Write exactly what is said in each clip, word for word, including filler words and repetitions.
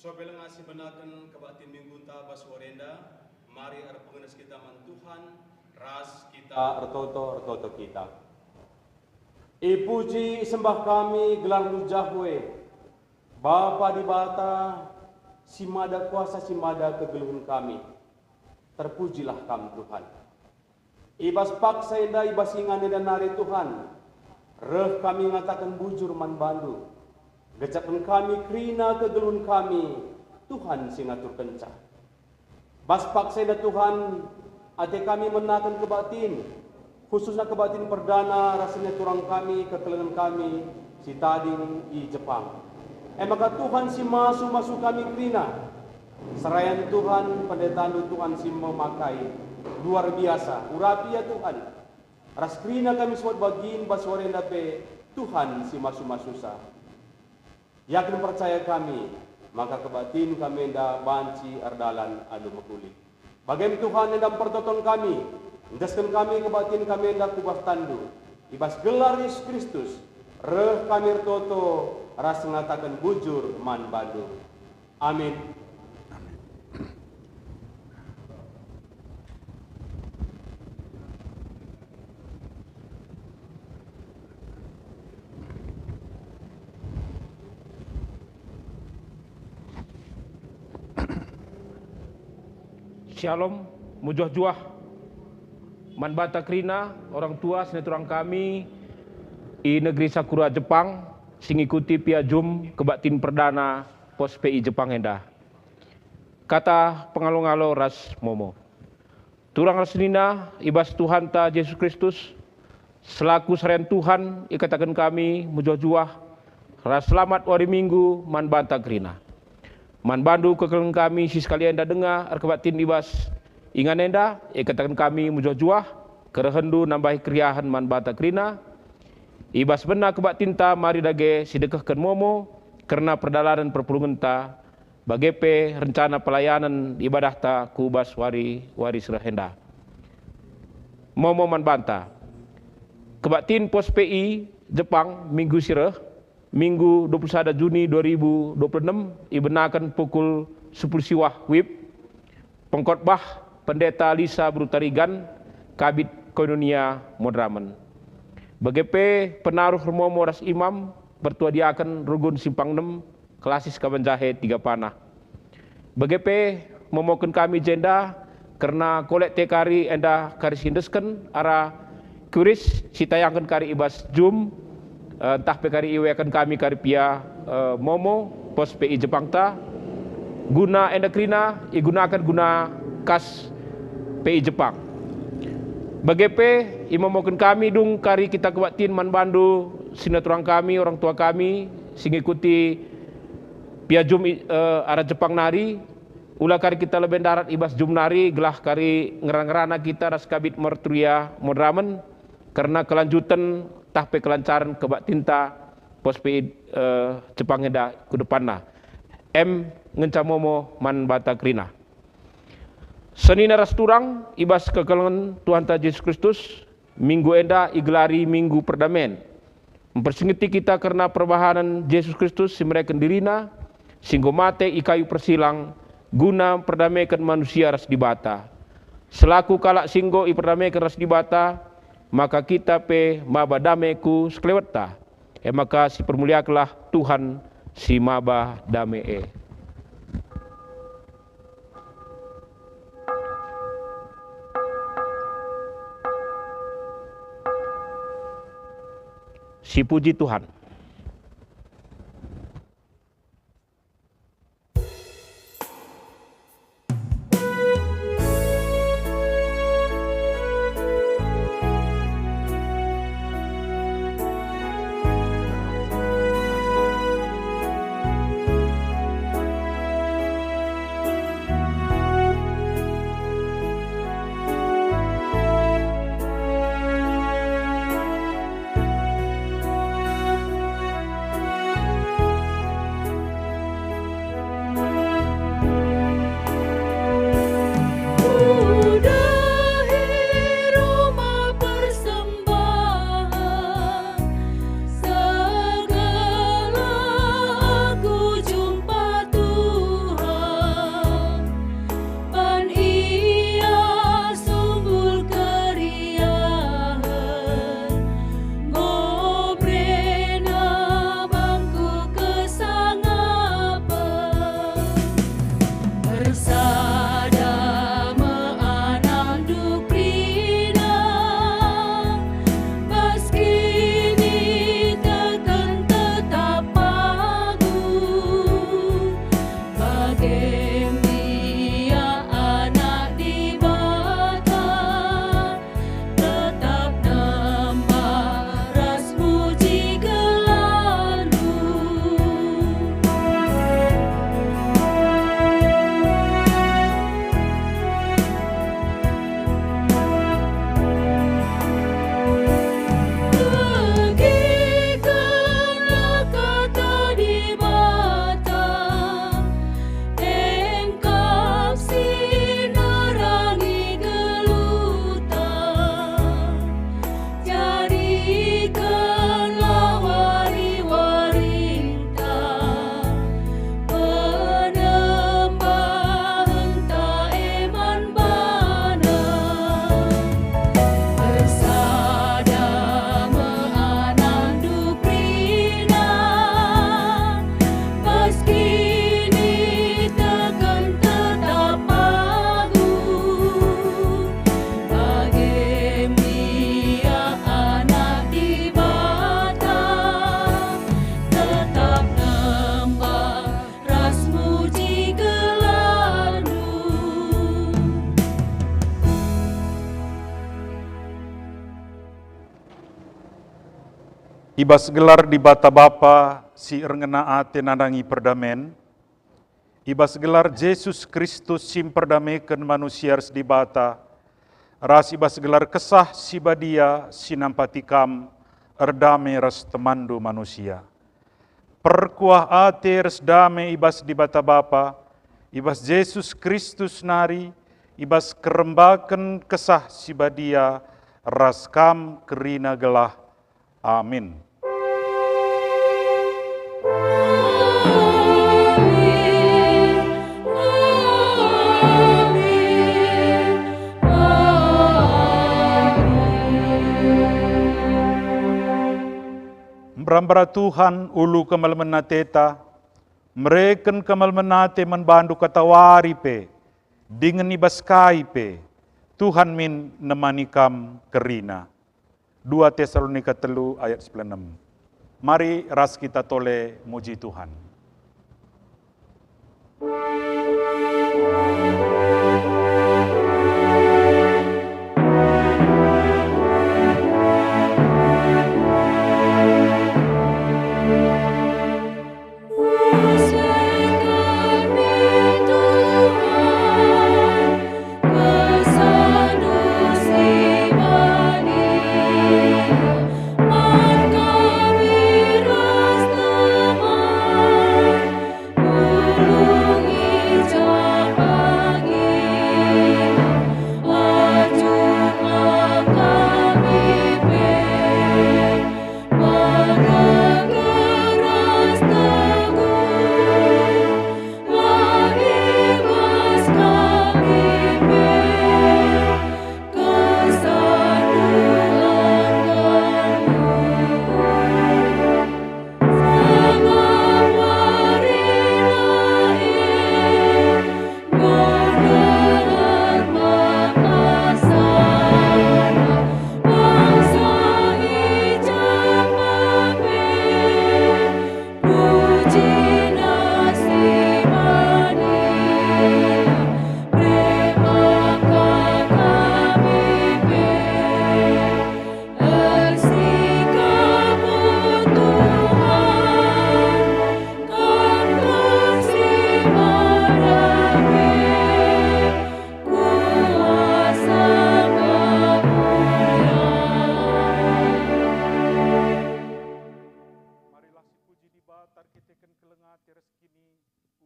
Sope lenga sibenaken kebaktin minggunta bas wari enda, mari erpengendes kita man Tuhan, ras kita ertoto-ertoto kita. Ipuji isembah kami gelarNdu Jahwe, Bapa Dibata, si mada kuasa, si mada kegeluhen kami. Terpujilah Kam, Tuhan. I bas paksa enda, i bas ingan enda nari, Tuhan, reh kami ngataken bujur man bandu. Gejaken kami kerina kegeluhen kami, Tuhan si ngaturkenca. Bas paksa enda, Tuhan, ate kami menaken kebaktin, khususna kebaktin perdana ras sinaturang kami, kekelengen kami si tading i Jepang. E maka Tuhan si masu-masu kami kerina, serayan Tuhan, pendetandu Tuhan si memakai luar biasa, urapi ia Tuhan, ras kerina kami si buat bagin bas wari enda pe Tuhan si masu-masusa. Yakin percaya kami, maka kebaktin kami enda banci erdalan alu mehuli. Bagem Tuhan enda mpertoton kami, endesken kami kebaktin kami enda ku bas tanNdu. I bas gelar Yesus Kristus, reh kami ertoto ras ngataken bujur man bandu. Amin. Shalom, mejuah-juah man banta kerina, orang tua, sinaturang kami i negeri Sakura, Jepang, si ngikuti piajum kebaktin perdana pos P I Jepang enda. Kata pengalo-ngalo ras momo. Turang ras senina i bas Tuhanta Jesus Kristus, selaku serayan Tuhan ikataken kami mejuah-juah ras selamat wari Minggu man banta kerina. Man bandu kekelengen kami si sekali enda denga erkebaktin i bas ingan enda, ikataken kami mejuah-juah kerehenndu nambahi keriahen man banta kerina. I bas bena kebaktinta mari dage sidekehken momo kerna perdalanen perpulungenta, bage pe rencana pelayanen ibadahta ku bas wari-wari si reh enda. Momo man banta. Kebaktin pos P I Jepang minggu si reh, Minggu dua puluh sada Juni dua ribu dua puluh enam, ibenaken pukul sepuluh siwah WIB, pengkhotbah Pendeta Lisa Beru Tarigan, Kabid Koinonia Madramen. Bage pe penaruh ermomo ras imam, pertua diaken, rugun simpang enem, klasis Kaban Jahe, Tiga Panah. Bage pe momoken kami jenda kerna kolekte kari enda kari si endesken arah kuis si tayangken kari i bas Zoom, eh, ntah pe kari iweaken kami kari pia, eh, momo pos P I Jepangta, guna enda kerina igunaken guna kas P I Jepang. Bage pe imomoken kami dung kari kita kebaktin man bandu, sinaturang kami, orang tua kami si ngikuti piajum i, eh, arah Jepang nari, ula kari kita lebe ndarat i bas Zoom nari, gelah kari ngera-ngerana kita ras Kabid Marturia Madramen kerna kelanjuten tah pe kelancaren kebaktinta pos P I, eh, Jepang enda ku depanna. Em ngenca momo man banta kerina. Senina ras turang i bas kekelengen Tuhanta Jesus Kristus, minggu enda igelari Minggu Perdamen. Mpersingeti kita kerna perbahanen Jesus Kristus si mereken diriNa, si enggo mate i kayu persilang, guna mperdameken manusia ras Dibata. Selaku kalak si enggo iperdameken ras Dibata, maka kita pe maba dame ku sekelewetta. E maka sipermuliakenlah Tuhan si maba dame e. Sipuji Tuhan. Segala aku jumpa Tuhan, ban Ia sumber keriahen, enggo berena bangku kesangapen. Ersada me anakndu kerina, bas kiniteken tetap pagu, bage me ia anak Dibata. Tetap nembah ras muji gelarNdu. Begikenlah kata Dibata, engkap si nerangi geluhta. Jadikenlah wari-warinta penembahenta e man baNa. Ersada me anakndu kerina, bas kiniteken tetap pagu, bage me ia anak Dibata, tetap nembah ras muji gelarNdu. I bas gelar Dibata Bapa si erngena ate nandangi perdamen, i bas gelar Jesus Kristus si mperdameken manusia ras Dibata, ras i bas gelar Kesah Si Badia si nampati kam erdame ras temanndu manusia. Perkuah ate ras dame i bas Dibata Bapa, i bas Jesus Kristus nari, i bas kerembaken Kesah Si Badia ras kam kerina gelah. Amin. Mbera-mbera Tuhan ulu kemalemen ateta, mereken kemalemen ate man bandu katawari pe, dingen i bas kai pe, Tuhan min nemani kam kerina. Dua Tesalonika telu ayat sepuluh enem. Mari ras kita tole muji Tuhan.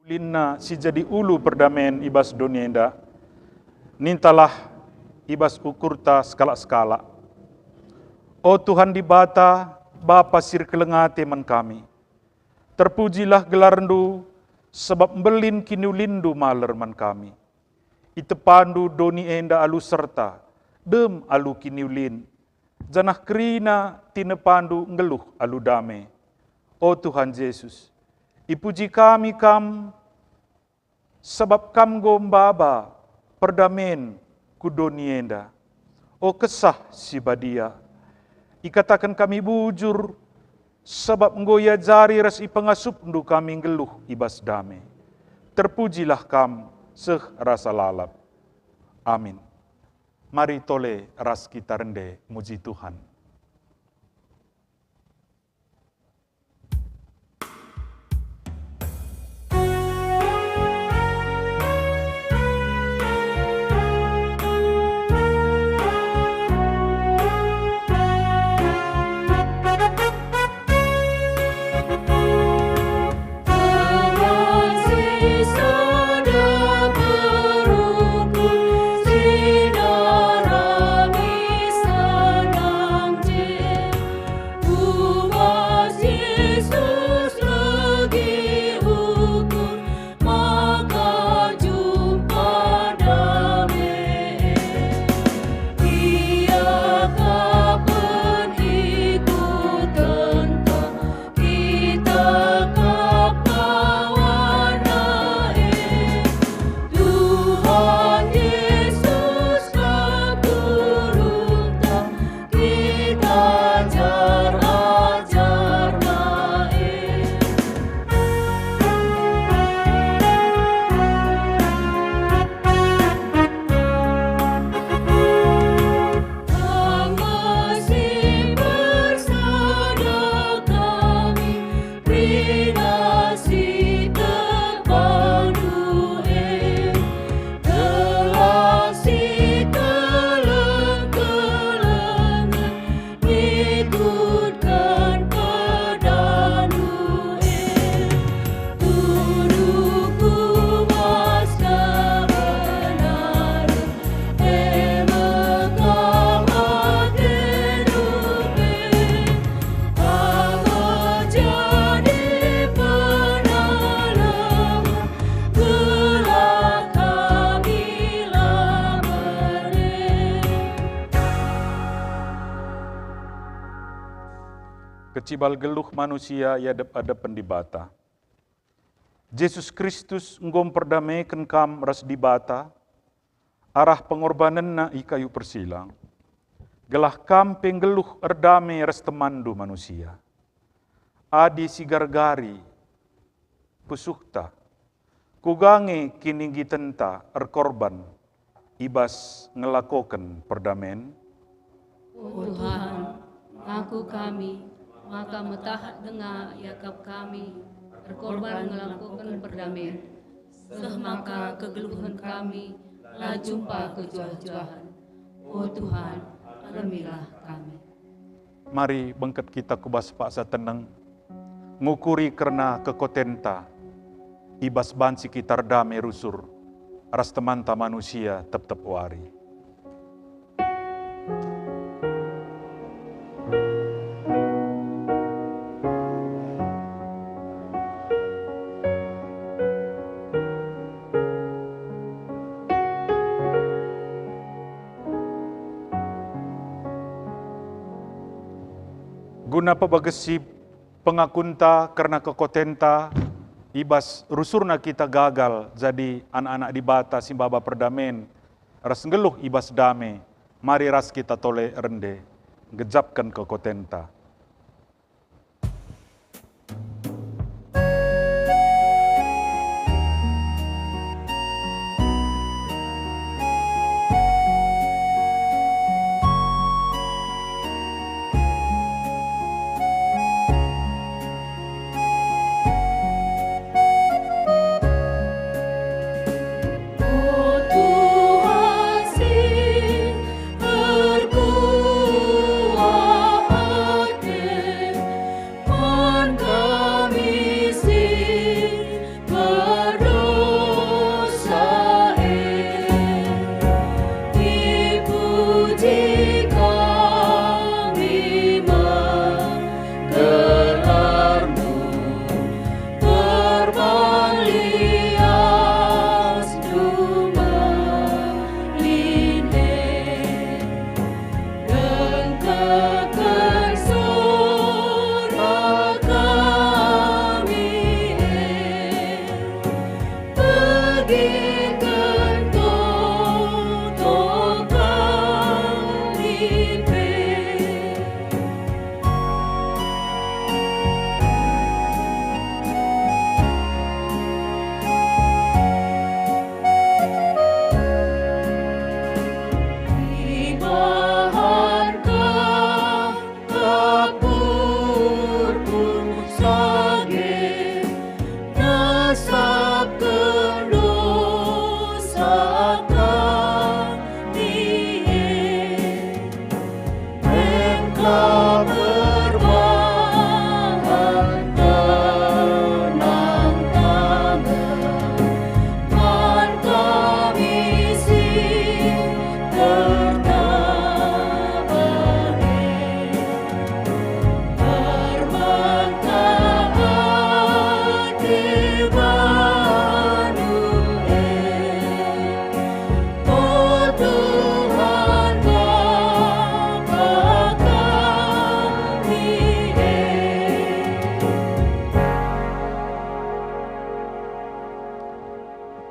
Ulinna si jadi ulu perdamen i bas doni enda, nintalah i bas ukurta sekalak-sekalak. O Tuhan Dibata, Bapa si erkeleng ate man kami, terpujilah gelarNdu, sabap mbelin kiniulinNdu maler man kami. ItepaNdu doni enda alu serta dem alu kiniulin, janah kerina tinepaNdu nggeluh alu dame. O Tuhan Jesus, ipuji kami Kam, sabap Kam enggo maba perdamen ku doni enda. O Kesah Si Badia, ikataken kami bujur, sabap enggo iajari ras ipengasupNdu kami nggeluh i bas dame. Terpujilah Kam seh rasa lalap. Amin. Mari tole ras kita rende muji Tuhan. Kita kap kawanNa e, Tuhan Yesus kap Gurunta, kita ajar-ajarNa e. Kami bersada kami, kerina si tepaNdu e, gelah si keleng-kelengen, ikutken pedaNdu e. Tuduhku bas kebenarenNdu, e me Kam atendu pe, Kam me jadi penalemen, gelah kami la bene. Kecibal geluh manusia i adep-adepen Dibata. Jesus Kristus enggo mperdameken kam ras Dibata arah pengorbanenNa i kayu persilang, gelah kam pe nggeluh erdame ras temanndu manusia. Adi sigar-gari pusuhta, kuga nge kininggitenta erkorban i bas ngelakoken perdamen? O Tuhan, ngaku kami maka metahat denga iakap kami erkorban ngelakoken perdamen, seh maka kegeluhen kami la jumpa kejuah-juahen. O Tuhan, aremilah kami. Mari bengket kita ku bas paksa teneng, ngukuri kerna kekotenta i bas banci kita erdame rusur ras temanta manusia tep-tep wari. Guna pebagesi pengakunta kerna kekotenta, i bas rusurna kita gagal jadi anak-anak Dibata si maba perdamen ras nggeluh i bas dame, mari ras kita tole rende, ngejapken kekotenta. O Tuhan si erkuasa,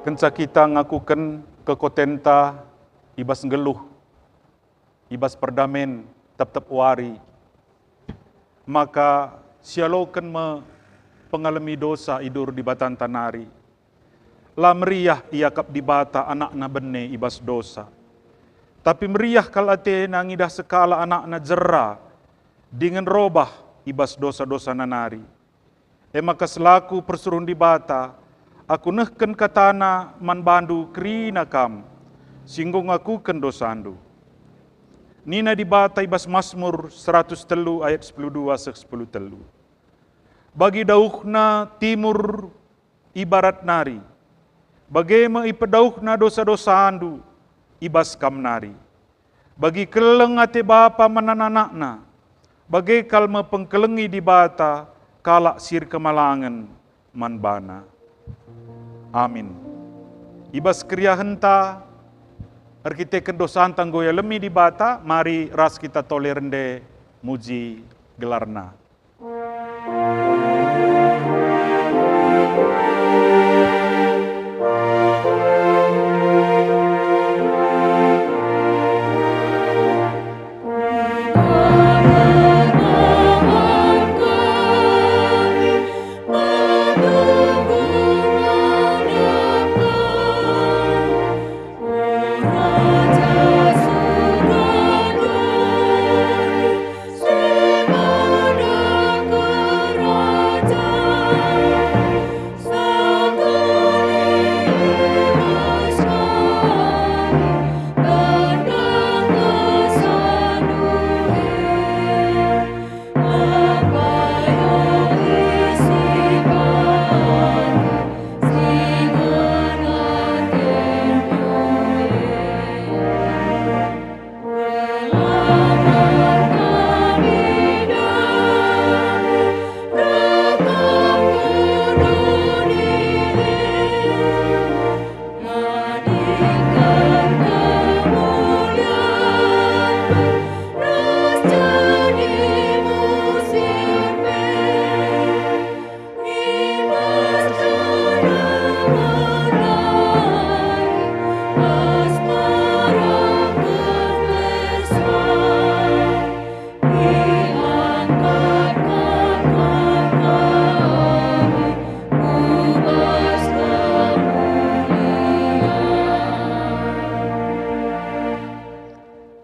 Kenca kita ngakuken kekotenta i bas nggeluh, i bas perdamen tep-tep wari, maka sialoken me pengalemi dosa i dur Dibatanta nari. La meriah iakap Dibata anakna bene i bas dosa. Tapi meriah kal atena ngidah sekalak anakna jera dingen robah i bas dosa-dosana nari. E maka selaku persuruhen Dibata, aku nehken katana man bandu kerina kam, si enggo ngakuken dosandu. Nina Dibata i bas Masmur seratus telu ayat sepuluh dua seh sepuluh telu, "Bagi dauhna timur i barat nari, bage me ipedauhna dosa-dosandu i bas kam nari. Bagi keleng ate bapa man anak-anakna, bage kal me pengkelengi Dibata kalak si erkemalangen man bana." Amin. I bas keriahenta, erkiteken dosanta enggo ialemi Dibata, mari ras kita tole rende muji gelarNa.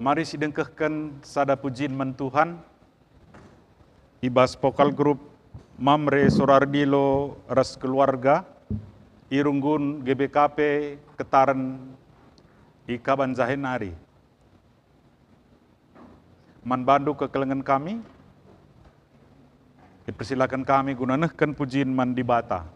Mari sidengkehken sada pujin man Tuhan. I bas vokal grup Mamre Sorardilo ras keluarga, i runggun G B K P Ketaren i Kabanjahe nari. Man bandu kekelengen kami, ipersilaken kami guna nehken pujin man Dibata.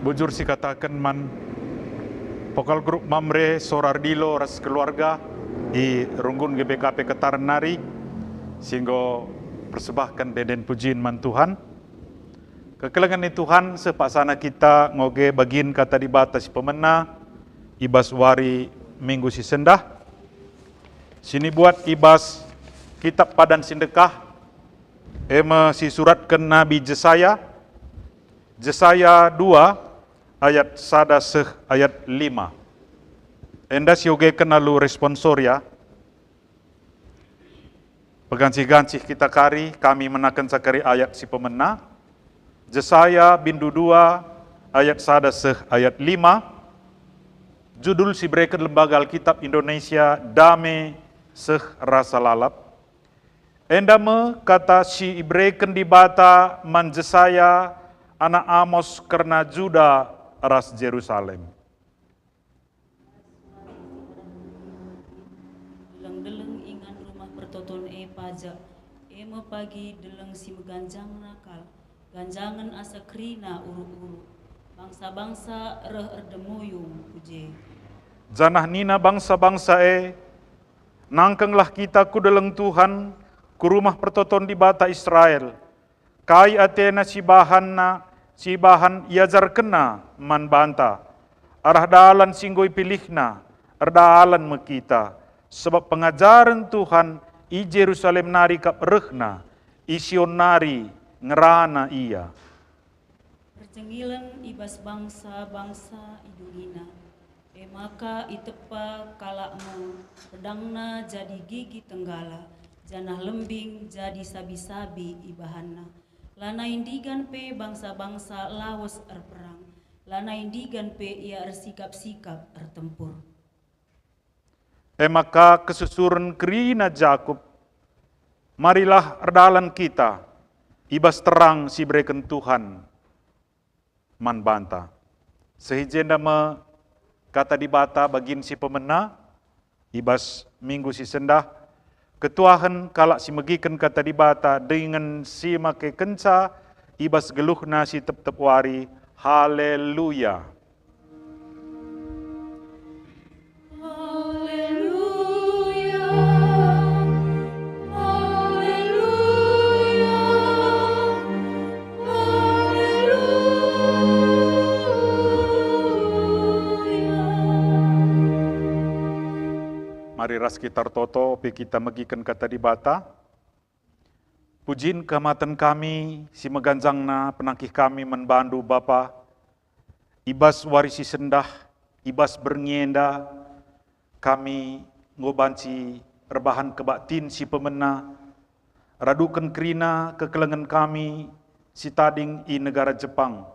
Bujur sikataken man vokal grup Mamre Sora Ardilo ras keluarga i runggun G B K P Ketaren nari, si enggo persembahken ende-enden pujin man Tuhan. Kekelengen ni Tuhan, seh paksana kita ngoge bagin Kata Dibata si pemena i bas wari Minggu si sendah, si nibuat i bas Kitap Padan si Ndekah, e me si suratken Nabi Jesaya, Jesaya dua ayat sada seh ayat lima. Enda siogeken alu responsoria. Pegancih-gancih kita kari, kami menakenca kari ayat si pemena. Jesaya bindu dua ayat sada seh ayat lima. Judul si bereken Lembaga Alkitab Indonesia, Dame seh Rasa Lalap. Enda me kata si ibereken Dibata man Jesaya anak Amos kerna Juda ras Jerusalem. Deleng-deleng ingan rumah pertoton e pajak, e me pagi deleng si meganjangna kal, ganjangen asa kerina uruk-uruk. Bangsa-bangsa reh erdemuyung ku je. Janah nina bangsa-bangsa e, "Nangkenglah kita ku deleng Tuhan, ku rumah pertoton Dibata Israel. Kai atena si bahanna, si bahan iajarkenna man banta? Arah dalan si enggo ipilihna, erdalan me kita, sabap pengajaren Tuhan i Jerusalem nari kap rehna, i Sion nari ngerana Ia." Perjengilen i bas bangsa-bangsa idungina, e maka itepa kalakna, pedangna jadi gigi tenggala, janah lembing jadi sabi-sabi ibahanna. Lanai ndigan pe bangsa-bangsa lawes erperang, lanai ndigan pe ia ersikap-sikap ertempur. E maka kesusuren kerina Jakup, marilah erdalan kita i bas terang si ibereken Tuhan man banta. Seh i jenda me Kata Dibata bagin si pemena i bas minggu si sendah, ketuahen kalak si megiken Kata Dibata dingen si makekenca i bas geluhna si tep-tep wari. Haleluya! Haleluya, haleluya, haleluya. Mari ras kita ertoto, ope kita megiken Kata Dibata. Pujin kehamaten kami si meganjangna penangkih kami man bandu, Bapa, i bas wari si sendah, i bas berngi enda, kami enggo banci erbahan kebaktin si pemena, raduken kerina kekelengen kami si tading i negara Jepang.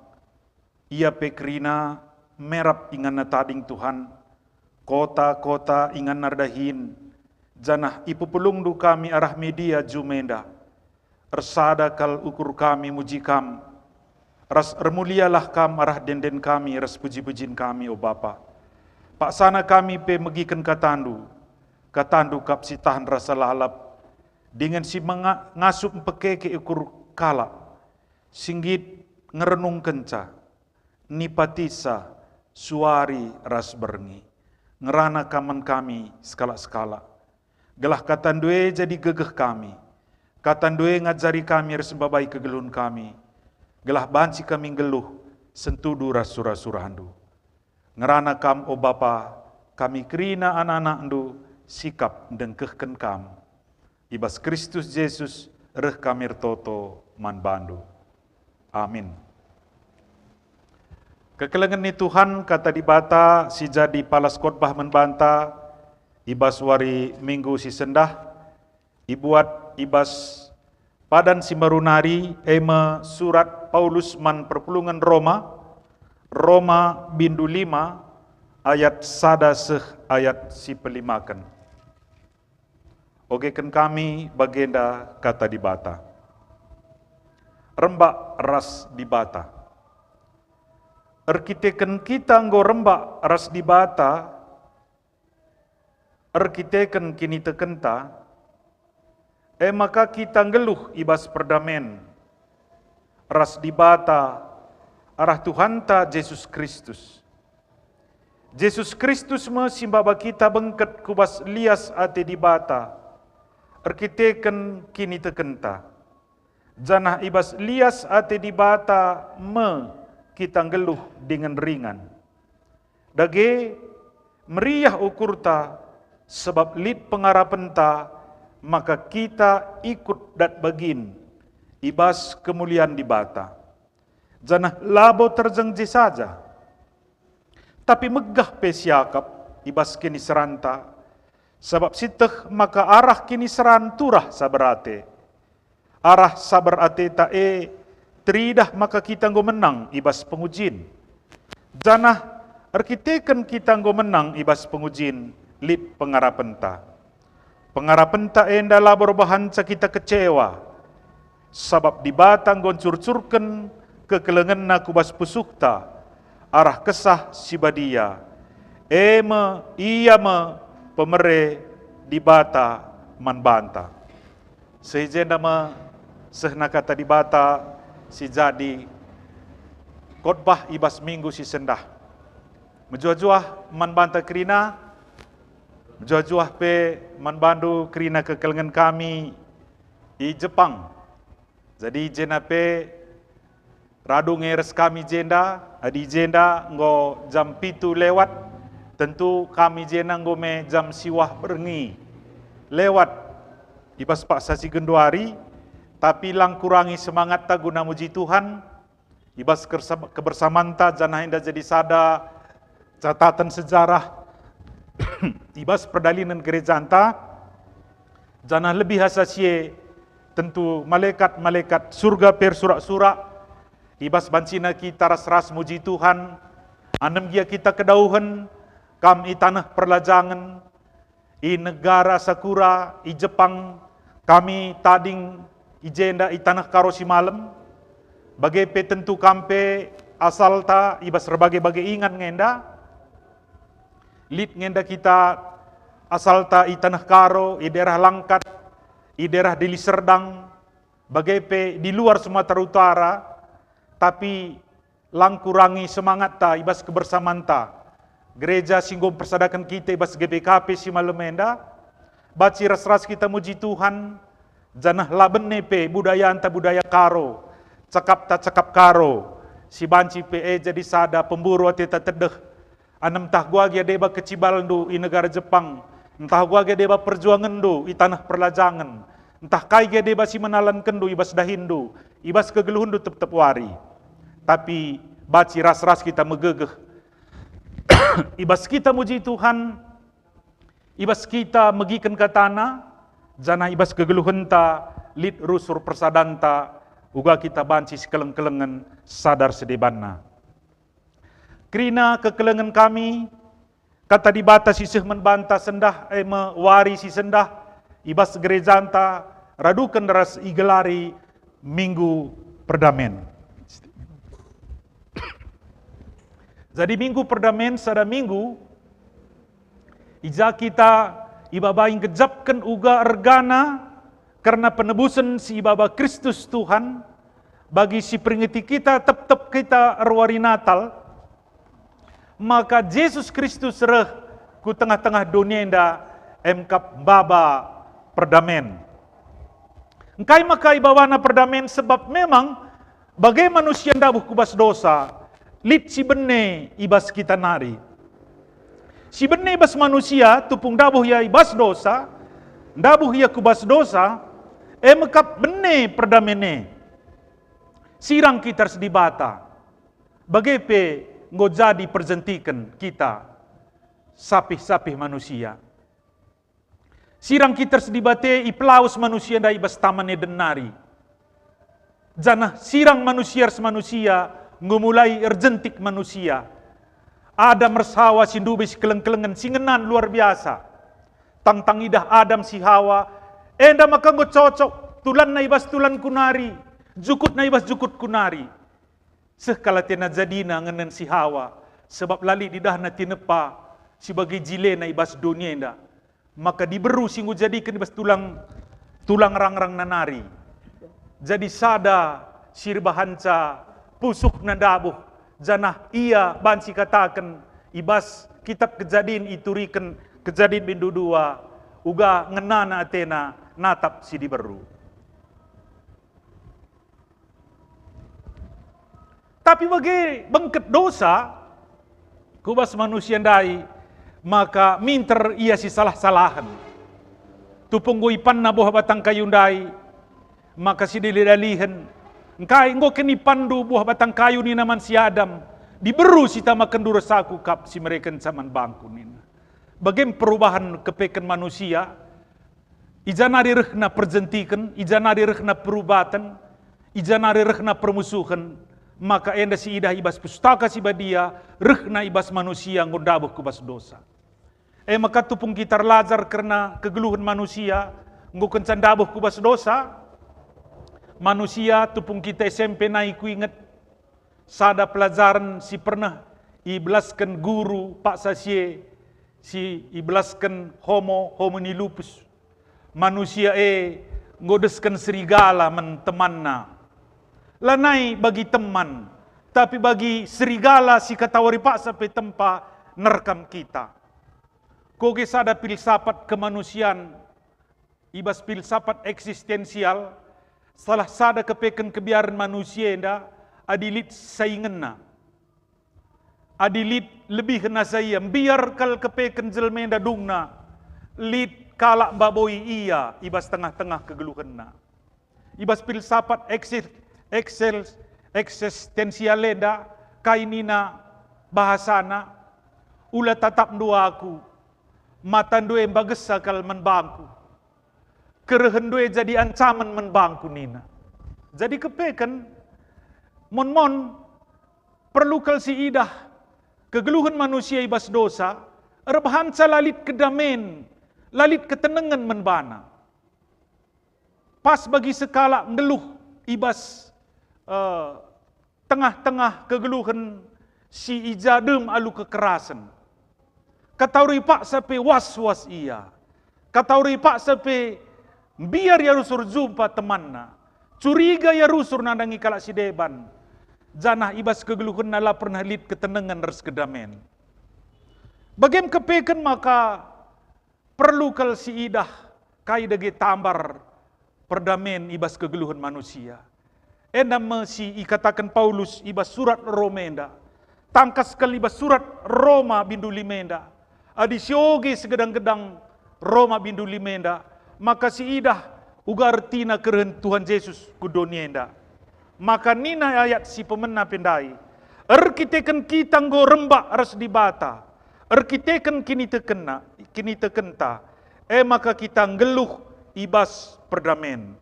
Ia pe kerina merap inganna tading, Tuhan. Kota-kota inganna erdahin, janah ipepulungndu kami arah media jumenda. Ersada kal ukur kami muji Kam, ras ermulialah Kam arah ende-enden kami ras puji-pujin kami, o Bapa. Paksana kami pe megiken KataNdu, KataNdu kap si tahan rasa lalap, dingen si menga-, ngasup mpekeke ukur kalak si nggit ngerenungkenca, nipatisa suari ras berngi. Ngerana Kam man kami sekalak-sekalak, gelah KataNdu e jadi gegeh kami. KataNdu e ngajari kami ras mbabai kegeluhen kami, gelah banci kami nggeluh sentudu ras sura-suraNdu. Ngerana Kam, o Bapa, kami kerina anak-anakNdu sikap ndengkehken Kam. I bas Kristus Jesus reh kami ertoto man baNdu. Amin. Kekelengen ni Tuhan, Kata Dibata si jadi palas khotbah man banta i bas wari Minggu si sendah, ibuat i bas padan si mbaru nari, e me surat Paulus man perpulungen Roma, Roma bindu lima ayat sada seh ayat si pelimaken. Ogeken kami bagenda Kata Dibata. Rembak ras Dibata. Erkiteken kita enggo rembak ras Dibata, erkiteken kinitekenta, e maka kita nggeluh i bas perdamen ras Dibata arah Tuhanta Jesus Kristus. Jesus Kristus me si maba kita bengket ku bas lias ate Dibata erkiteken kinitekenta, janah i bas lias ate Dibata me kita nggeluh dingen ringan. Dage, meriah ukurta, sabap lit pengarapenta maka kita ikut dat bagin i bas kemulian Dibata. Janah labo terjeng je saja, tapi megah pe siakap i bas kiniseranta, sabap sieteh maka arah kiniseran turah saber ate. Arah saber ateta e teridah maka kita enggo menang i bas pengujin. Janah erkiteken kita enggo menang i bas pengujin, lit pengarapenta. Pengarapenta enda labo erbahanca kita kecewa, sabap Dibata enggo ncurcurken kekelengenNa ku bas pusuhta arah Kesah Si Badia, e me, Ia me pemere Dibata man banta. Seh i jenda me sehna Kata Dibata si jadi khotbah i bas minggu si sendah. Mejuah-juah man banta kerina, mejuah-juah pe man bandu kerina kekelengen kami i Jepang. Jadi i jenda pe radu nge ras kami jenda, adi i jenda enggo jam pitu lewat, tentu kami jenda enggo me jam siwah berngi lewat i bas paksa si genduari, tapi lang kurangi semangatta guna muji Tuhan i bas kersa-, kebersamanta, janah enda jadi sada catatan sejarah i bas perdalanen gerejanta, janah lebih asa si e tentu malekat-malekat Surga pe ersurak-surak i bas bancina kita ras-ras muji Tuhan, anem gia kita kedauhen, kam i taneh perlajangen, i negara Sakura, i Jepang, kami tading i jenda i taneh Karo si malem, bage pe tentu kam pe asalta i bas erbage-bage ingan nge enda. Lit nge enda kita asalta i taneh Karo, i daerah Langkat, i daerah Deli Serdang, bage pe di luar Sumatera Utara, tapi lang kurangi semangatta i bas kebersamanta. Gereja si enggo mpersadaken kita i bas G B K P si malem enda, banci ras-ras kita muji Tuhan, janah la bene pe budayanta budaya Karo, cakapta cakap Karo, si banci pe e jadi sada pemburu ateta tedeh. Anem ntah gua gia deba kecibalndu i negara Jepang, ntah gua gia deba perjuangenndu i taneh perlajangen, ntah kai gia deba si menalankenndu i bas dahinndu, i bas kegeluhenndu tep-tep wari. Tapi banci ras-ras kita megegeh. I bas kita muji Tuhan, i bas kita megiken kataNa, janah i bas kegeluhenta lit rusur persadanta, uga kita banci sikeleng-kelengen sada ras debanna. Kerina kekelengen kami, Kata Dibata si seh man banta sendah, e me wari si sendah, i bas gerejanta raduken ras igelari Minggu Perdamen. Jadi Minggu Perdamen sada minggu i ja kita ibabai nggejapken uga ergana kerna penebusen si ibaba Kristus Tuhan, bagi si peringeti kita tep-tep kita erwari Natal, maka Jesus Kristus reh ku tengah-tengah doni enda, emkap maba perdamen. Engkai maka ibabaNa perdamen? Sebab memang bage manusia ndabuh ku bas dosa, lit si bene i bas kita nari. Si bene i bas manusia, tupung ndabuh ia i bas dosa, ndabuh ia ku bas dosa, emkap bene perdamen e. Sirang kita ras Dibata, bage pe enggo jadi perjentiken kita sapih-sapih manusia. Sirang kita ras Dibata ipelawes manusia ndai i bas Taman Eden nari. Janah sirang manusia ras manusia enggo mulai erjentik manusia. Adam ras Hawa si ndube sikeleng-kelengen si ngenan luar biasa. Tangtang idah Adam si Hawa, enda maka enggo cocok tulanna i bas tulanku nari, jukutna i bas jukutku nari. Seh kal atena jadina ngenen si Hawa, sebab la lit idahna tinepa si bage jilena i bas doni enda. Maka diberu si enggo jadiken i bas tulang, tulang rangrangna nari. Jadi sada si erbahanca pusuhna ndabuh, Janah ia banci kataken i bas Kitap Kejadin ituriken Kejadin bindu dua, uga ngenana atena natap si diberu. Tapi bage bengket dosa ku bas manusia ndai, maka minter ia si salah-salahen. Tupung enggo ipanna buah batang kayu ndai, maka sidalih-dalihen, "Engkai enggo kin ipanndu buah batang kayu?" nina man si Adam. "Diberu si tamakenndu ras aku kap si merekenca man bangku," nina. Bage me perubahen kepeken manusia, i ja nari rehna perjentiken, i ja nari rehna perubaten, i ja nari rehna permusuhen, maka enda siidah i bas Pustaka Si Badia, rehna i bas manusia enggo ndabuh ku bas dosa. E maka tupung kita erlajar kerna kegeluhen manusia, enggo kenca ndabuh ku bas dosa, manusia tupung kita S M P nai kuinget sada pelajaren si pernah ibelasken guru paksa si e, si ibelasken homo, homo ni lupus. Manusia e enggo desken serigala man temanna. Lanai bagi teman, tapi bagi serigala si katawari paksa pe tempa nerkam kita. Koge sada pilsapat kemanusian, i bas pilsapat eksistensial, salah sada kepeken kebiaren manusia enda adi lit saingenna. Adi lit lebihen asa ia, mbiar kal kepeken jelma enda dungna, lit kalak mbaboi ia i bas tengah-tengah kegeluhenna. I bas pilsapat eksis-, eksis-, eksistensial enda, kai nina bahasana, "Ula tatapndu aku, matandu e mbagesa kal man bangku. Kerehenndu e jadi ancamen man bangku," nina. Jadi kepeken, mon-mon, perlu kal siidah kegeluhen manusia i bas dosa, erbahanca la lit kedamen, la lit ketenengen man bana. Pas bagi sekalak nggeluh i bas, eh, tengah-tengah kegeluhen si i ja dem alu kekerasen. Katawari paksa pe was-was ia. Katawari paksa pe mbiar ia rusur jumpa temanna. Curiga ia rusur nandangi kalak si deban. Janah i bas kegeluhenna la pernah lit ketenengen ras kedamen. Bage me kepeken maka perlu kal siidah kai dage tambar perdamen i bas kegeluhen manusia. Enda me si ikataken Paulus i bas surat Roma enda. Tangkas kal i bas surat Roma bindu lima enda. Adi sioge segedang-gedang Roma bindu lima enda, maka siidah uga ertina kerehen Tuhan Jesus ku doni enda. Maka nina ayat si pemena pe ndai, "Erkiteken kita enggo rembak ras Dibata, erkiteken kinitekenna, kinitekenta, e maka kita nggeluh i bas perdamen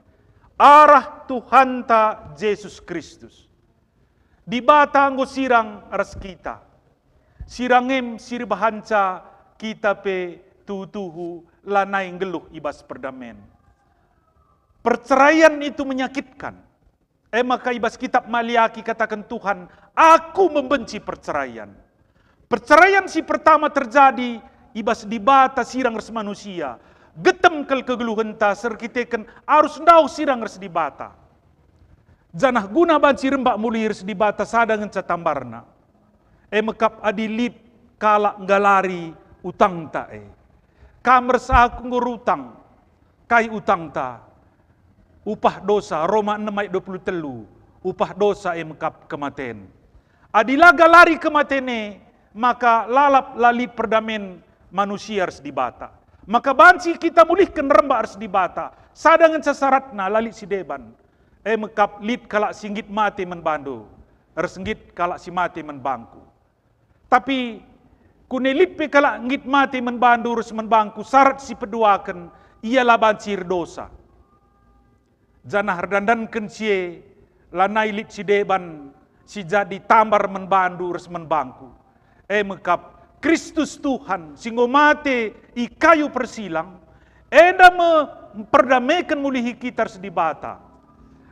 arah Tuhanta Jesus Kristus." Dibata enggo sirang ras kita. Sirang em si erbahanca kita pe tuhu-tuhu lanai nggeluh i bas perdamen. Perceraian itu menyakitkan. E maka i bas kitab Maliaki kataken Tuhan, "Aku membenci perceraian." Perceraian si pertama terjadi i bas Dibata sirang ras manusia. Getem kal kegeluhenta erkiteken arus ndauh sirang ras Dibata. Janah guna banci rembak mulihi ras Dibata sada ngenca tambarna. E mekap adi lit kalak nggalari utangta e. Kam ras aku enggo rutang. Kai utangta? Upah dosa, Roma enem ayat dua puluh telu, upah dosa e mekap kematen. Adi la galari kematen e, maka lalap la lit perdamen manusia ras Dibata. Maka banci kita mulihken rembak ras Dibata, sada ngenca saratna la lit si deban. E mekap lit kalak si nggit mate man bandu, ras nggit kalak si mate man bangku. Tapi kune lit pe kalak nggit mate man bandu ras man bangku, sarat si peduaken, ia la banci erdosa. Janah erdandanken si e, lanai lit si deban si jadi tambar man bandu ras man bangku. E mekap Kristus Tuhan si enggo mate i kayu persilang, enda me mperdameken mulihi kita ras Dibata.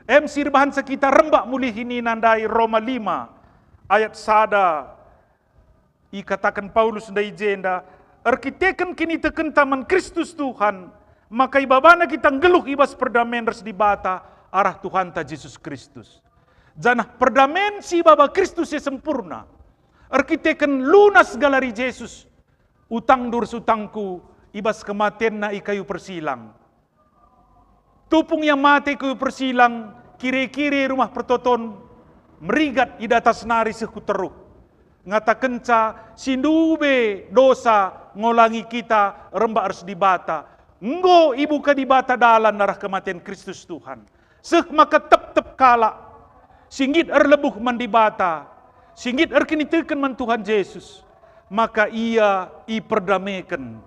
Em si erbahanca kita rembak mulihi nina ndai Roma lima ayat sada. Ikataken Paulus ndai i jenda, "Erkiteken kinitekenta man Kristus Tuhan, maka ibabana kita nggeluh i bas perdamen ras Dibata arah Tuhanta Jesus Kristus." Janah perdamen si ibaba Kristus e sempurna, erkiteken lunas galari Jesus, utangndu ras utangku i bas kematenNa i kayu persilang. Tupung Ia mate i kayu persilang, kire-kire Rumah Pertoton merigat i datas nari seh ku teruh. Ngatakenca si ndube dosa ngolangi kita rembak ras Dibata. Enggo ibuka Dibata dalan arah kematen Kristus Tuhan. Seh maka tep-tep kalak si nggit erlebuh man Dibata, si nggit erkiniteken man Tuhan Jesus, maka ia iperdameken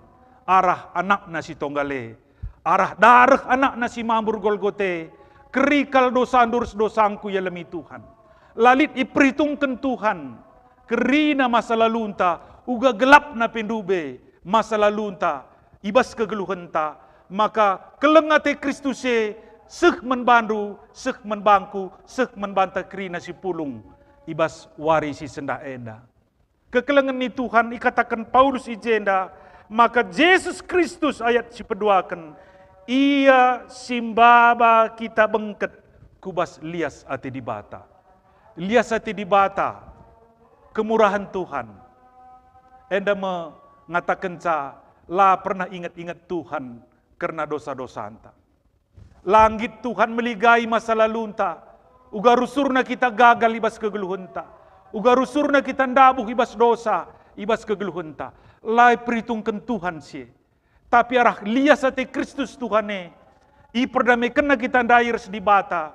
arah AnakNa si tonggal e, arah dareh AnakNa si mambur Golgota e, keri kal dosandu ras dosangku ialemi Tuhan. La lit iperhitungken Tuhan kerina masa lalunta, uga gelapna pe ndube masa lalunta i bas kegeluhenta, maka keleng ate Kristus e seh man bandu, seh man bangku, seh man banta kerina si pulung i bas wari si sendah enda. Kekelengen ni Tuhan ikataken Paulus i jenda, maka Jesus Kristus, ayat si peduaken, Ia si maba kita bengket ku bas lias ate Dibata. Lias ate Dibata, kemurahen Tuhan. Enda me ngatakenca la pernah inget-inget Tuhan kerna dosa-dosanta. La nggit Tuhan meligai masa lalunta, uga rusurna kita gagal i bas kegeluhenta, uga rusurna kita ndabuh i bas dosa, i bas kegeluhenta. La iperhitungken Tuhan si e. Tapi arah lias ate Kristus Tuhan e, iperdamekenNa kita ndai ras Dibata,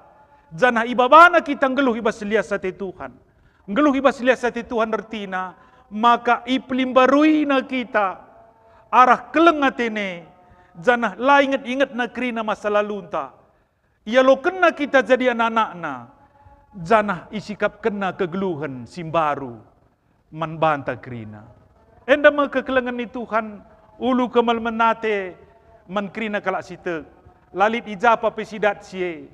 janah ibabana kita nggeluh i bas lias ate Tuhan. Nggeluh i bas lias ate Tuhan ertina, maka ipelimbaruiNa kita arah keleng ateNa, janah la inget-ingetNa kerina masa lalunta. IalokenNa kita jadi anak-anakNa, janah isikapkenNa kegeluhen si mbaru man banta kerina. Enda me kekelengen ni Tuhan, ulu kemalemen ate man kerina kalak si tek. La lit i ja pe si dat si e,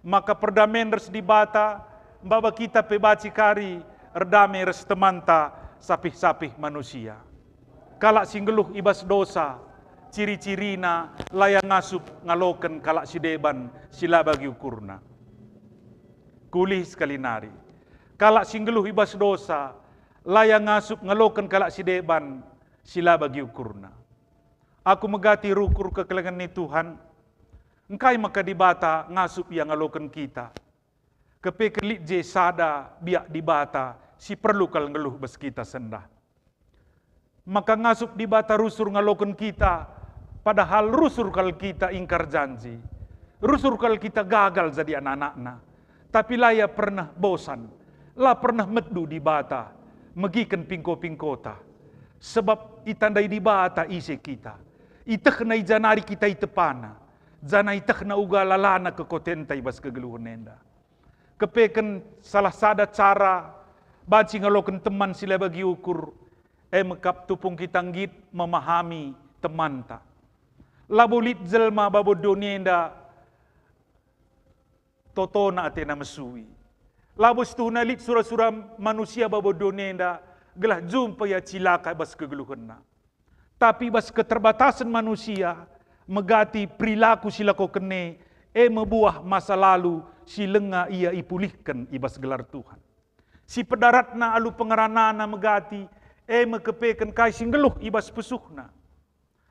maka perdamen ras Dibata, maba kita pe banci kari erdame ras temanta sapih-sapih manusia. Kalak si nggeluh i bas dosa, ciri-cirina la ia ngasup ngaloken kalak si deban si la bagi ukurna. Kuulih sekali nari, kalak si nggeluh i bas dosa la ia ngasup ngaloken kalak si deban si la bagi ukurna. Aku megati rukur kekelengen ni Tuhan, engkai maka Dibata ngasup ia ngaloken kita? Kepeken lit je sada biak Dibata si perlu kal nggeluh bas kita sendah. Maka ngasup Dibata rusur ngaloken kita, padahal rusur kal kita ingkar janji. Rusur kal kita gagal jadi anak-anakNa. Tapi la ia pernah bosan, la pernah medu Dibata megiken pingko-pingkota. Sebab itandai Dibata ise kita. IetehNa i ja nari kita itepana, janah ietehNa uga lalana kekotenta i bas kegeluhen enda. Kepeken salah sada cara banci ngaloken teman si la bagi ukur, e me kap tupung kita nggit memahami temanta. Labo lit jelma babo doni enda totona atena mesui. Labo situhuna lit sura-sura manusia babo doni enda gelah jumpa ia cilaka bas kegeluhenna. Tapi bas keterbatasen manusia, megati perilaku si lakoken e, e me buah masa lalu si langa ia ipulihken i bas gelar Tuhan. Si pedaratna alu pengeranana megati, e me kepeken kai si nggeluh i bas pusuhna.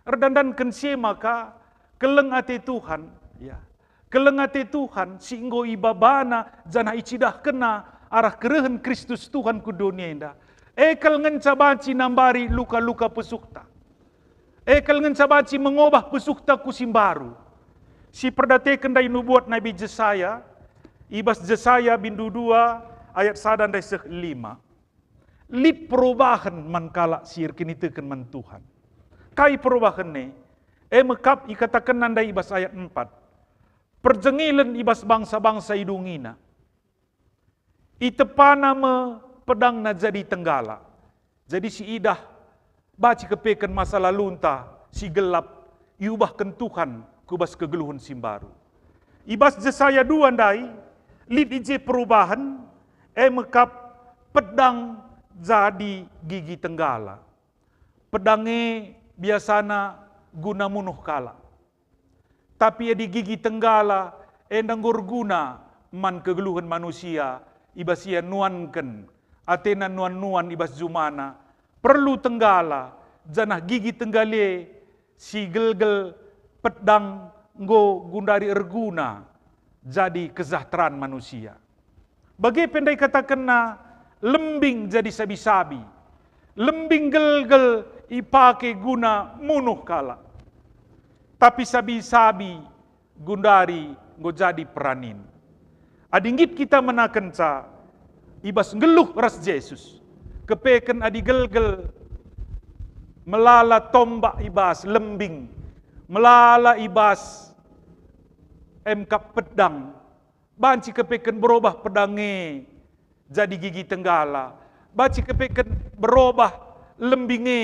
Erdandanken si e maka keleng ate Tuhan, ya. Keleng ate Tuhan si enggo ibabana janah icidahkenNa arah kerehen Kristus Tuhan ku doni enda. E kal ngenca banci nambari luka-luka pusuhta. E kal ngenca banci mengobah pusuhta ku si mbaru. Si perdateken ndai nubuat Nabi Jesaya, i bas Jesaya bindu dua ayat sada ndai seh lima. Lit perubahen man kalak si erkiniteken man Tuhan. Kai perubahen e? E me kap ikatakenna ndai i bas ayat empat. Perjengilen i bas bangsa-bangsa idungina. Itepana me pedangna jadi tenggala. Jadi si idah banci kepeken masa lalunta si gelap iubahken Tuhan ku bas kegeluhen si mbaru. I bas Jesaya dua ndai, lit i je perubahen, e me kap pedang jadi gigi tenggala. Pedang e biasana guna munuh kalak. Tapi adi gigi tenggala enda enggo erguna man kegeluhen manusia, i bas ia nuanken, atena nuan-nuan i bas jumana, perlu tenggala, janah gigi tenggala e si gelgel pedang enggo gundari erguna jadi kesejahteraan manusia. Bage pe ndai katakenna, lembing jadi sabi-sabi. Lembing gelgel ipake guna munuh kalak. Tapi sabi-sabi gundari enggo jadi peranin. Adi nggit kita menakenca i bas nggeluh ras Jesus, kepeken adi gelgel melala tombak i bas lembing, melala i bas emkap pedang, banci kepeken berobah pedang e jadi gigi tenggala, banci kepeken berobah lembing e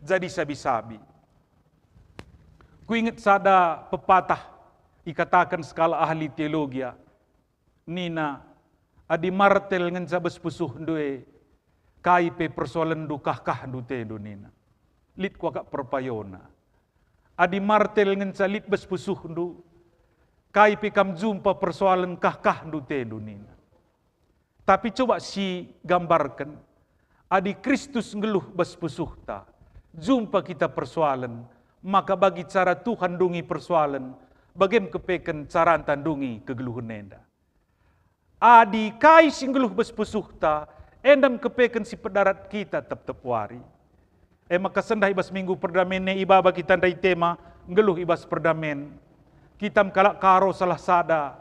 jadi sabi-sabi. Kuinget sada pepatah ikataken sekalak ahli teologia, nina, "Adi martel ngenca bas pusuhndu e, kai pe persoalenndu kah-kahndu tendu," nina. Lit kuakap perpayona. Adi martel ngenca lit bas pusuhndu, kai pe kam jumpa persoalen kah-kahndu tendu, nina. Tapi coba sigambarken, adi Kristus nggeluh bas pusuhta, jumpa kita persoalen, maka bagi cara Tuhan ndungi persoalen, bagem kepeken caranta ndungi kegeluhen enda. Adi kai si nggeluh bas pusuhta, enda me kepeken si pedarat kita tep-tep wari. E maka sendah i bas Minggu Perdamen e ibaba kita ndai tema nggeluh i bas perdamen. Kita me kalak Karo salah sada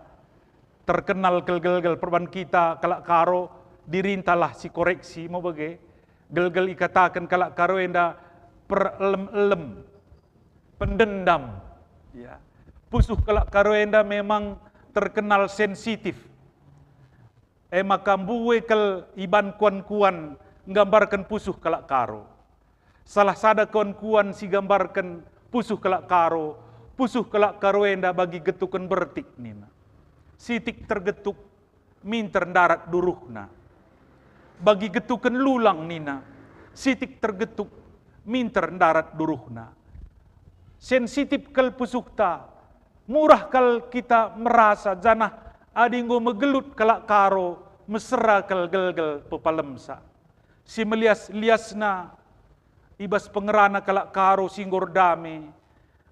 terkenal kal gelgel perban kita kalak Karo, dirintalah si koreksi, mau bage. Gelgel ikataken kalak Karo enda perelem-elem, pendendam. Ya. Pusuh kalak Karo enda memang terkenal sensitif. E maka mbue kal iban kuan-kuan nggambarken pusuh kalak Karo. Salah sada kuan-kuan si gambarken pusuh kalak Karo, pusuh kalak Karo enda bagi getuken bertik nina. Sitik tergetuk, minter ndarat duruhna. Bagi getuken lulang nina, sitik tergetuk, minter ndarat duruhna. Sensitif kal pusuhta, murah kal kita merasa, janah adi enggo megelut kalak Karo, mesera kal gelgel pepalemsa. Si melias-liasna i bas pengerana kalak Karo si enggo erdame,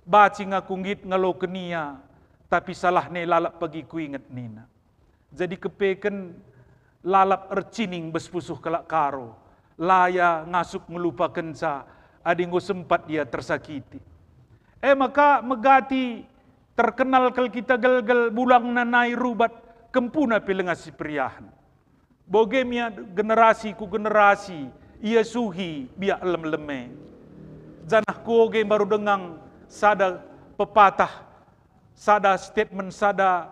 banci ngaku nggit ngaloken ia, tapi salahna e lalap pagi kuinget nina. Jadi kepeken lalap ercining bas pusuh kalak Karo, la ia ngasup ngelupakenca adi enggo sempat ia tersakiti. E maka megati terkenal kal kita gelgel bulangna nai rubat kempuna pe langa si periahen. Bage me ia generasi ku generasi ia suhi biak elem-elem e. Janah ku oge mbaru denga sada pepatah, sada statement, sada,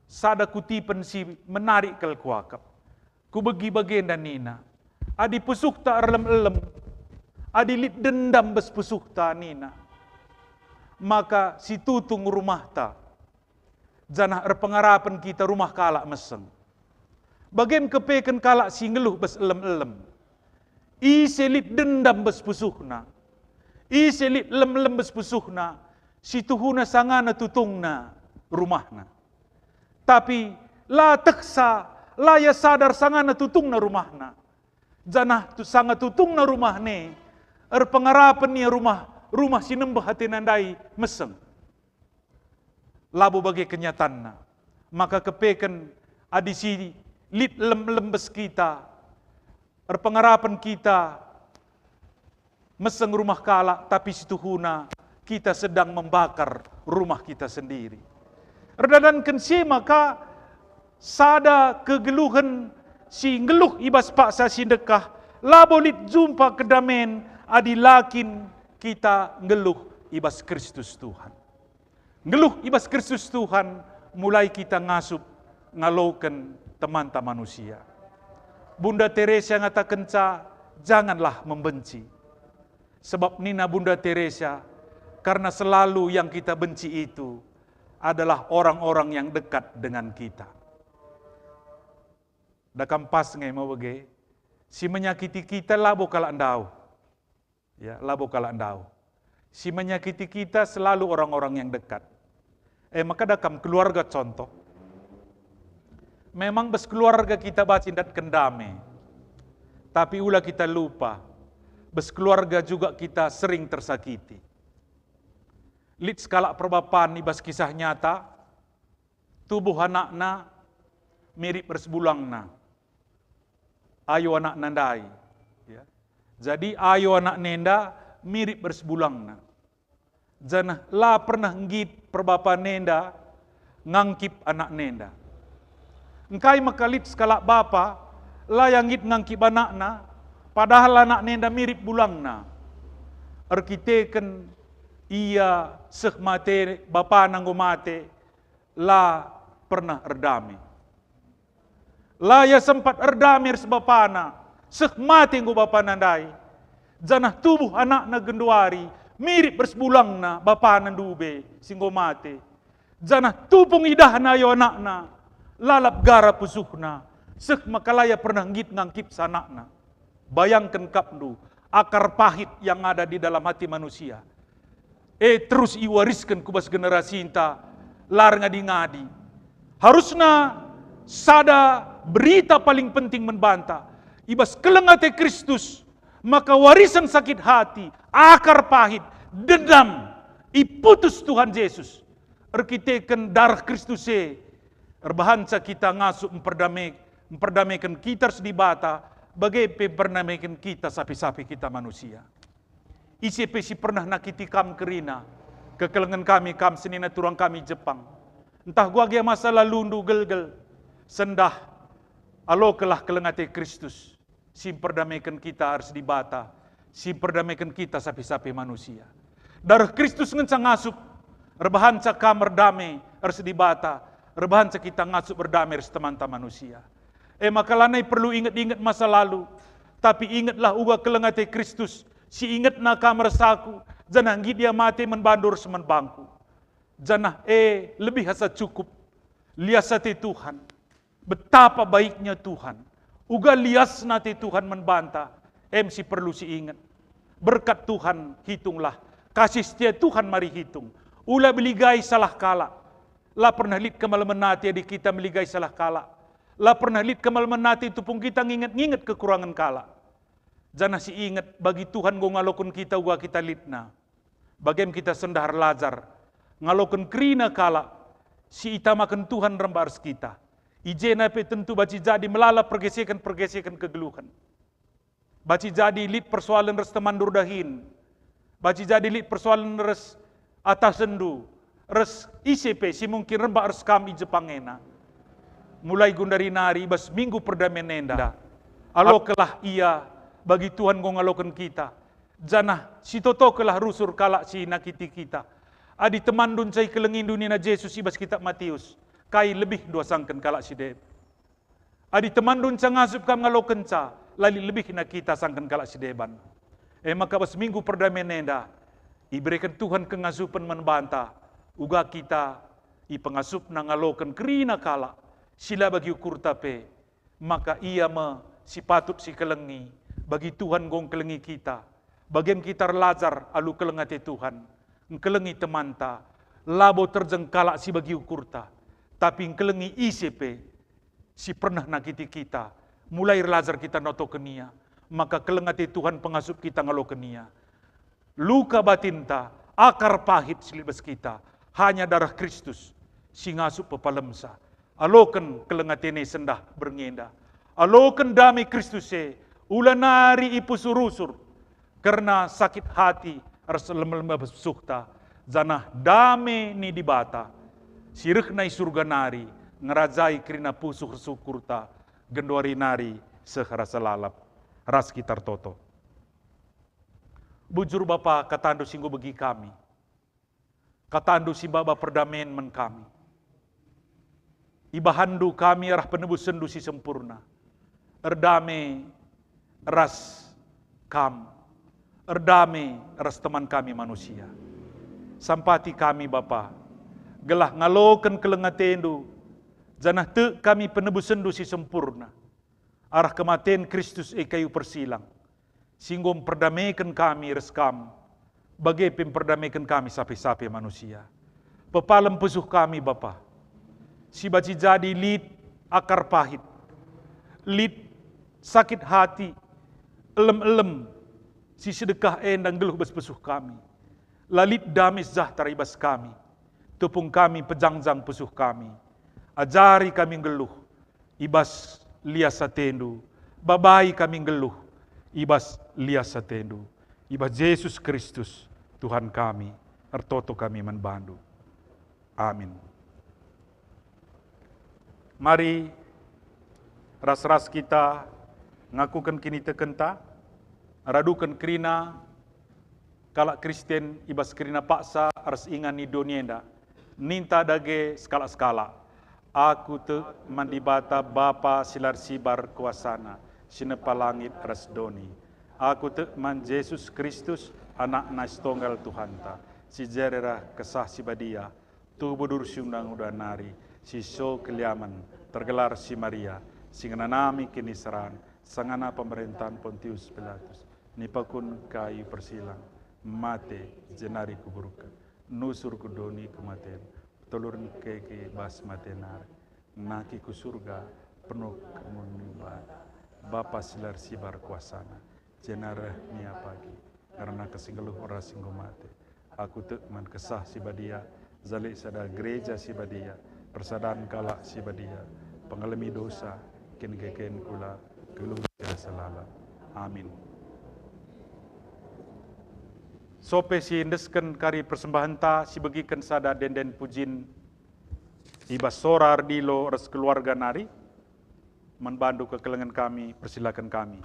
sada kutipen si menarik kal kuakap. Kubegi bagenda nina, adi pusuhta erlem-elem, adi lit dendam bas pusuhta nina, maka situtung rumahta, janah erpengarapen kita rumah kalak meseng. Bage me kepeken kalak si nggeluh bas elem-elem. Ise lit dendam bas pusuhna, ise lit elem-elem bas pusuhna, situhuna sangana tutungna rumahna. Tapi la tehsa, la ia sadar sangana tutungna rumahna. Janah tu-, sanga tutungna rumahna e, erpengarapen ia rumah, rumah si nembeh atena ndai meseng. Labo bage kenyatanna. Maka kepeken adi si lit lem-, lembes kita, erpengarapen kita meseng rumah kalak, tapi situhuna kita sedang membakar rumah kita sendiri. Erdalanken si e maka sada kegeluhen si nggeluh i bas paksa si ndekah, labo lit jumpa kedamen adi la kin kita nggeluh i bas Kristus Tuhan. Nggeluh i bas Kristus Tuhan, mulai kita ngasup ngaloken temanta manusia. Bunda Teresia ngatakenca, "Janganlah membenci." Sebab nina Bunda Teresia, karena selalu yang kita benci itu adalah orang-orang yang dekat dengan kita. Dakam pas nge mau bage, si menyakiti kita labo kalak ndauh. Ya, labo kalak ndauh. Si menyakiti kita selalu orang-orang yang dekat. Eh, maka dakam keluarga contoh. Memang bas keluarga kita banci ndatken dame. Tapi ula kita lupa, bas keluarga juga kita sering tersakiti. Lit sekalak perbapan i bas kisah nyata, tubuh anakna mirip ras bulangna. Ayo anakna ndai. Ya. Jadi ayo anak nenda mirip ras bulangna. Janah la pernah nggit perbapan enda ngangkip anak nenda. Engkai maka lit sekalak bapa la ia nggit ngangkip anakna, padahal anak nenda mirip bulangna. Erkiteken ia seh mate bapana enggo mate, la pernah erdame. La ia sempat erdame ras bapana, seh mate enggo bapana ndai. Janah tubuh anakna genduari mirip ras bulangna bapana ndube si enggo mate. Janah tupung idahna ayo anakna, lalap gara pusuhna, seh maka la ia pernah nggit ngangkipsa anakna. Bayangken kapndu akar pahit yang ada di dalam hati manusia. E, terus iwarisken ku bas generasinta, la erngadi-ngadi. Harusna sada berita paling penting man banta, i bas keleng ate Kristus, maka warisen sakit hati, akar pahit, dendam, iputus Tuhan Jesus. Erkiteken dareh Kristus e, erbahanca kita ngasup mperdame-, mperdameken kita ras Dibata, bage pe mperdameken kita sapih-sapih kita manusia. Ise pe si pernah nakiti kam kerina, kekelengen kami kam senina turang kami Jepang, ntah uga gia masa lalundu gelgel, sendah alokenlah keleng ate Kristus si mperdameken kita ras Dibata, si mperdameken kita sapih-sapih manusia. Dareh Kristus ngenca ngasup, erbahanca kam erdame ras Dibata, erbahanca kita ngasup erdame ras temanta manusia. E maka lanai perlu inget-inget masa lalu, tapi ingetlah uga keleng ate Kristus, si ingetna kam ras aku, janah nggit ia mate man bandu ras man bangku. Janah e lebih asa cukup lias ate Tuhan. Betapa baiknya Tuhan. Uga liasna ate Tuhan man banta, em si perlu si inget. Berkat Tuhan hitunglah, kasih setia Tuhan mari hitung. Ula beligai salah kalak. La pernah lit kemalemen ate adi kita meligai salah kalak. La pernah lit kemalemen ate tupung kita nginget-nginget kekurangen kalak. Janah si inget, bagi Tuhan enggo ngaloken kita uga kita litna. Bagem kita sendah erlajar ngaloken kerina kalak si itamaken Tuhan rembak ras kita. I jena pe tentu banci jadi melala pergeseken-pergeseken kegeluhen. Banci jadi lit persoalen ras temanndu erdahin. Banci jadi lit persoalen ras atasenndu, ras ise pe si mungkin rembak ras kam i Jepang ena. Mulai gundari nari i bas Minggu Perdamen enda, alokenlah ia, bagi Tuhan enggo ngaloken kita. Janah sitotokenlah rusur kalak si nakiti kita. Adi temanndu nca ikelengindu nina Jesus i bas Kitap Matius, kai lebihndu asangken kalak si dep? Adi temanndu nca ngasup kam ngalokenca, la lit lebihna kita asangken kalak si deban. E maka bas Minggu Perdamen enda, ibereken Tuhan kengasupen man banta, uga kita ipengasupna ngaloken kerina kalak si la bagi ukurta pe, maka ia me si patut sikelengi, bagi Tuhan enggo ngkelengi kita. Bagem kita erlajar alu keleng ate Tuhan, ngkelengi temanta, labo terjeng kalak si bagi ukurta, tapi ngkelengi ise pe si pernah nakiti kita, mulai erlajar kita notoken ia, maka keleng ate Tuhan pengasup kita ngaloken ia. Luka batinta, akar pahit si lit bas kita, hanya dareh Kristus si ngasup pepalemsa. Aloken keleng atena sendah berngi enda. Aloken dame Kristus e, ula nari ipusuh rusur kerna sakit hati ras lemah-lemah pusuhta, janah dame ni Dibata si rehna i Surga nari ngerajai kerina pusuh ras ukurta, genduari nari seh rasa lalap. Ras kita ertoto. Bujur Bapa, katandu si enggo begi kami. Katandu si maba perdamen man kami. Ibahanndu kami arah penebusenndu si sempurna. Erdame ras kam. Erdame ras teman kami manusia. Sampati kami, Bapa, gelah ngaloken keleng atendu, janah tek kami penebusenndu si sempurna. Arah kematen Kristus i kayu persilang, si enggo mperdameken kami ras Kam, bage pe mperdameken kami sapih-sapih manusia. Pepalem pusuh kami, Bapa, si banci jadi lit akar pahit, lit sakit hati, elem-elem si sedekah enda nggeluh bas pusuh kami. La lit dame sejahtera i bas kami. Tupung kami pejangjang pusuh kami. Ajari kami nggeluh i bas lias atendu, babai kami nggeluh i bas lias atendu. I bas Jesus Kristus, Tuhan kami, ertoto kami man bandu. Amin. Mari ras-ras kita ngakuken kinitekenta, raduken kerina kalak Kristen i bas kerina paksa ras ingan i doni enda. Ninta dage sekalak-sekalak, "Aku tek man Dibata Bapa si la ersibar kuasana, si nepa langit ras doni. Aku tek man Jesus Kristus, AnakNa si Tonggal Tuhanta, si jari arah Kesah Si Badia, tubuh dursi undang-undang nari, si so keliamen, tergelar si Maria, si ngenanami kiniseran, sangana pemerentahen Pontius Pilatus, nipakun kayu persilang, mate, jenari kuburken, nusur ku doni kematen, peteluren keke bas mate nari, naki ku surga, penuh kemulian Dibata, Bapa si la ersibar kuasana, jenari reh ia pagi, ngerana si nggeluh ras si enggo mate. Aku tek man Kesah Si Badia, jali sada gereja si badia, persadan kalak si badia, pengalemi dosa, kin keken kula, geluh selalu. Amin. Sope si endesken kari persembahenta, sibegiken sada ende-enden pujin i bas sora erdilo ras keluarga nari, man bandu kekelengen kami, persilaken kami.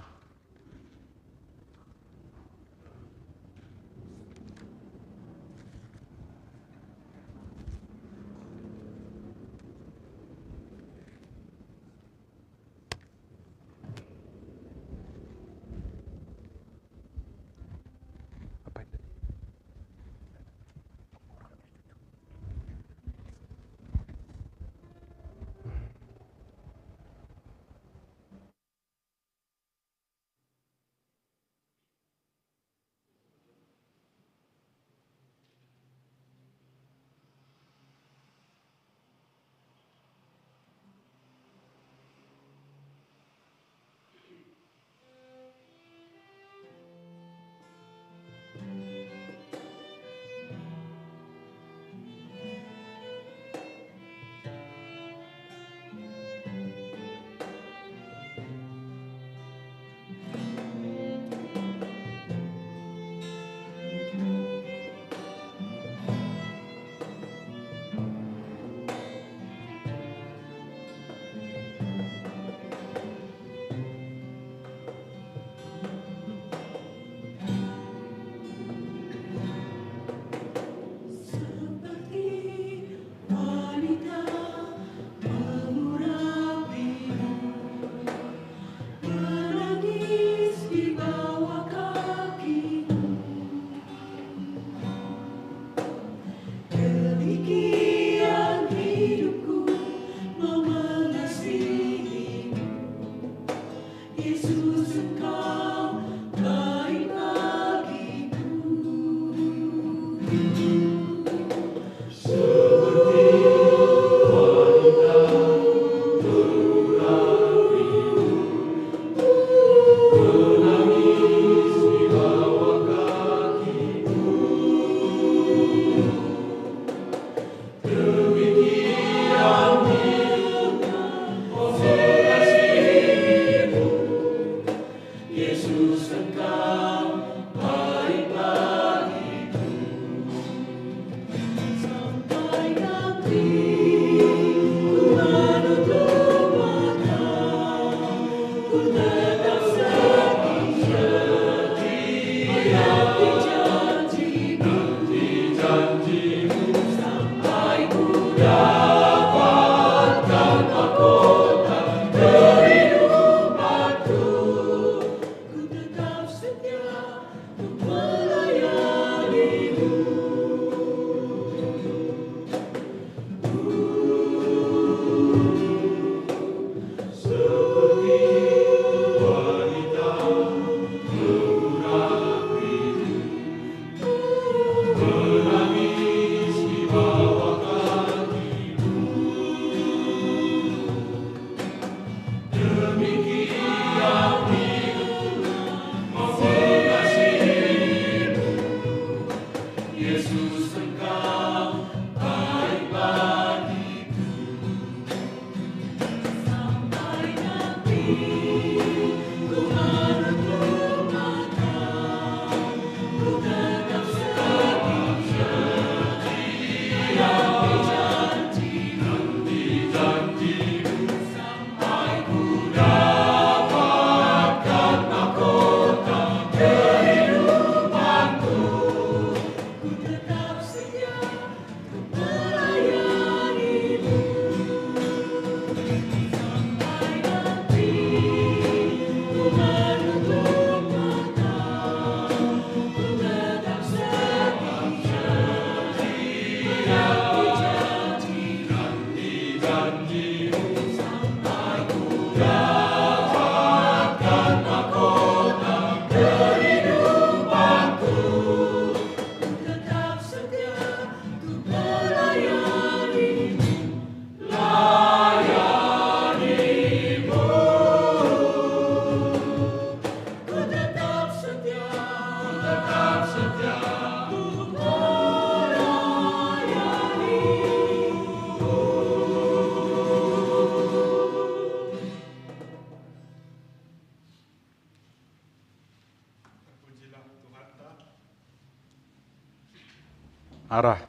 Arah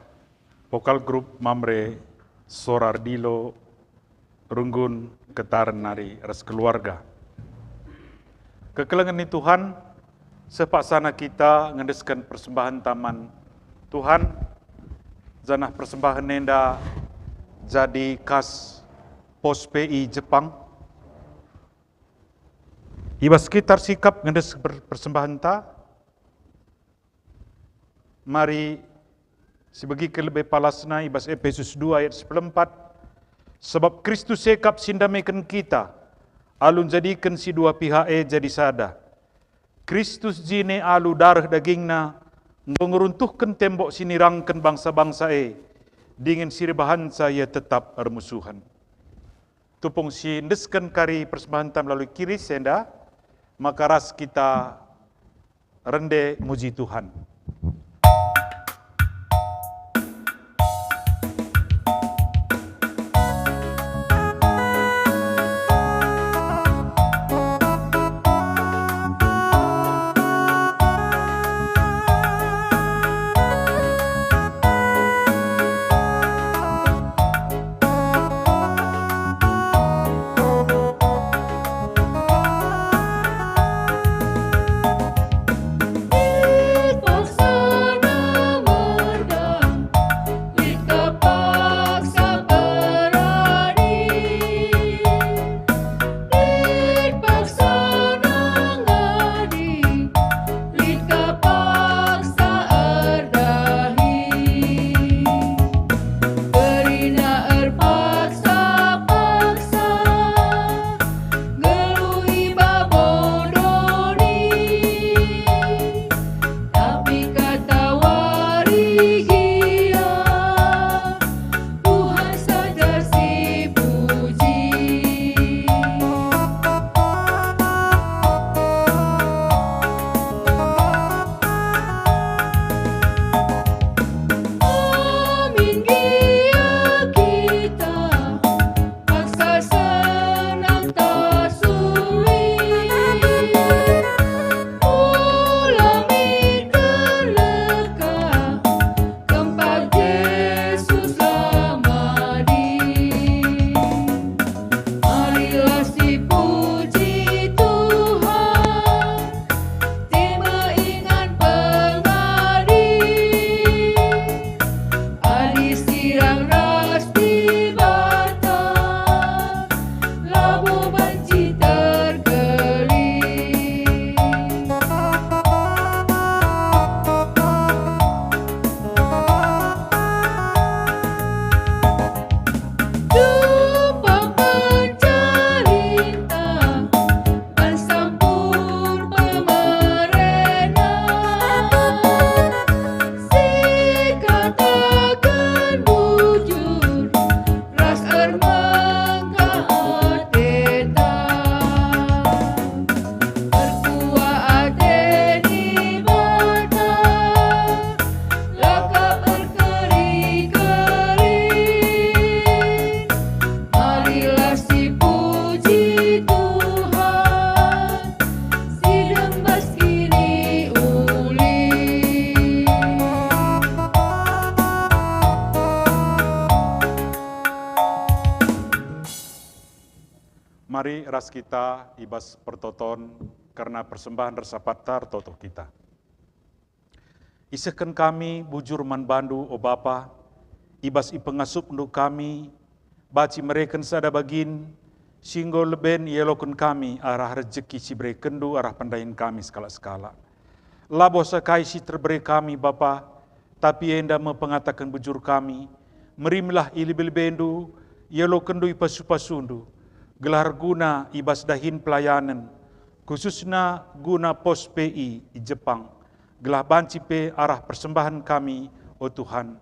vokal grup Mamre, Sora Ardilo, Runggun, Ketaren nari ras keluarga. Kekelengen ni Tuhan, seh paksana kita ngendesken persembahen man Tuhan, janah persembahen enda jadi kas pos P I Jepang. I bas kita ersikap ngendes per-, persembahenta, mari sibegiken lebe palasna i bas Epesus dua ayat sepuluh empat, "Sabap Kristus e kap si ndameken kita, alu njadiken si dua pihak e jadi sada. Kristus jine alu dareh dagingNa enggo ngeruntuhken tembok si nirangken bangsa-bangsa e, dingen si erbahanca ia tetap ermusuhen." Tupung si endesken kari persembahenta melalui kiris enda, maka ras kita rende muji Tuhan. Lit paksana ngadi, lit ka paksa erdahi. Kerina erpaksa-paksa, nggeluh i babo doni. Tapi katawari gia, Tuhan saja si puji. Amin gia kita, paksa senang tasuli. Ula min terleka, kempak Jesus la madi. Marilah sipuji Tuhan, si meingan pengadi. Adi sirang ras Dibata, labo banci terkelin. Tupa pencarinta, ban sampur pemerena. Sikataken bujur ras ermegah ateta. Erkuah ate Dibata, la ka erkeri-keri. Marilah sipuji Tuhan, si dem bas kini uli. Mari ras kita i bas pertoton, kerna persembahen resapatta ertoto kita. Isehken kami bujur man bandu, o Bapa, i bas ipengasupndu kami, banci mereken sada bagin, si enggo leben ialoken kami arah rejeki si berekenndu arah pendahin kami sekalak-sekalak. Labo sakai si terbere kami, Bapa, tapi enda me pengataken bujur kami, merimlah i lebe-lebendu, ialokenndu i pasu-pasundu, gelah erguna i bas dahin pelayanen, khususna guna pos P I i Jepang, gelah banci pe arah persembahen kami, o Tuhan.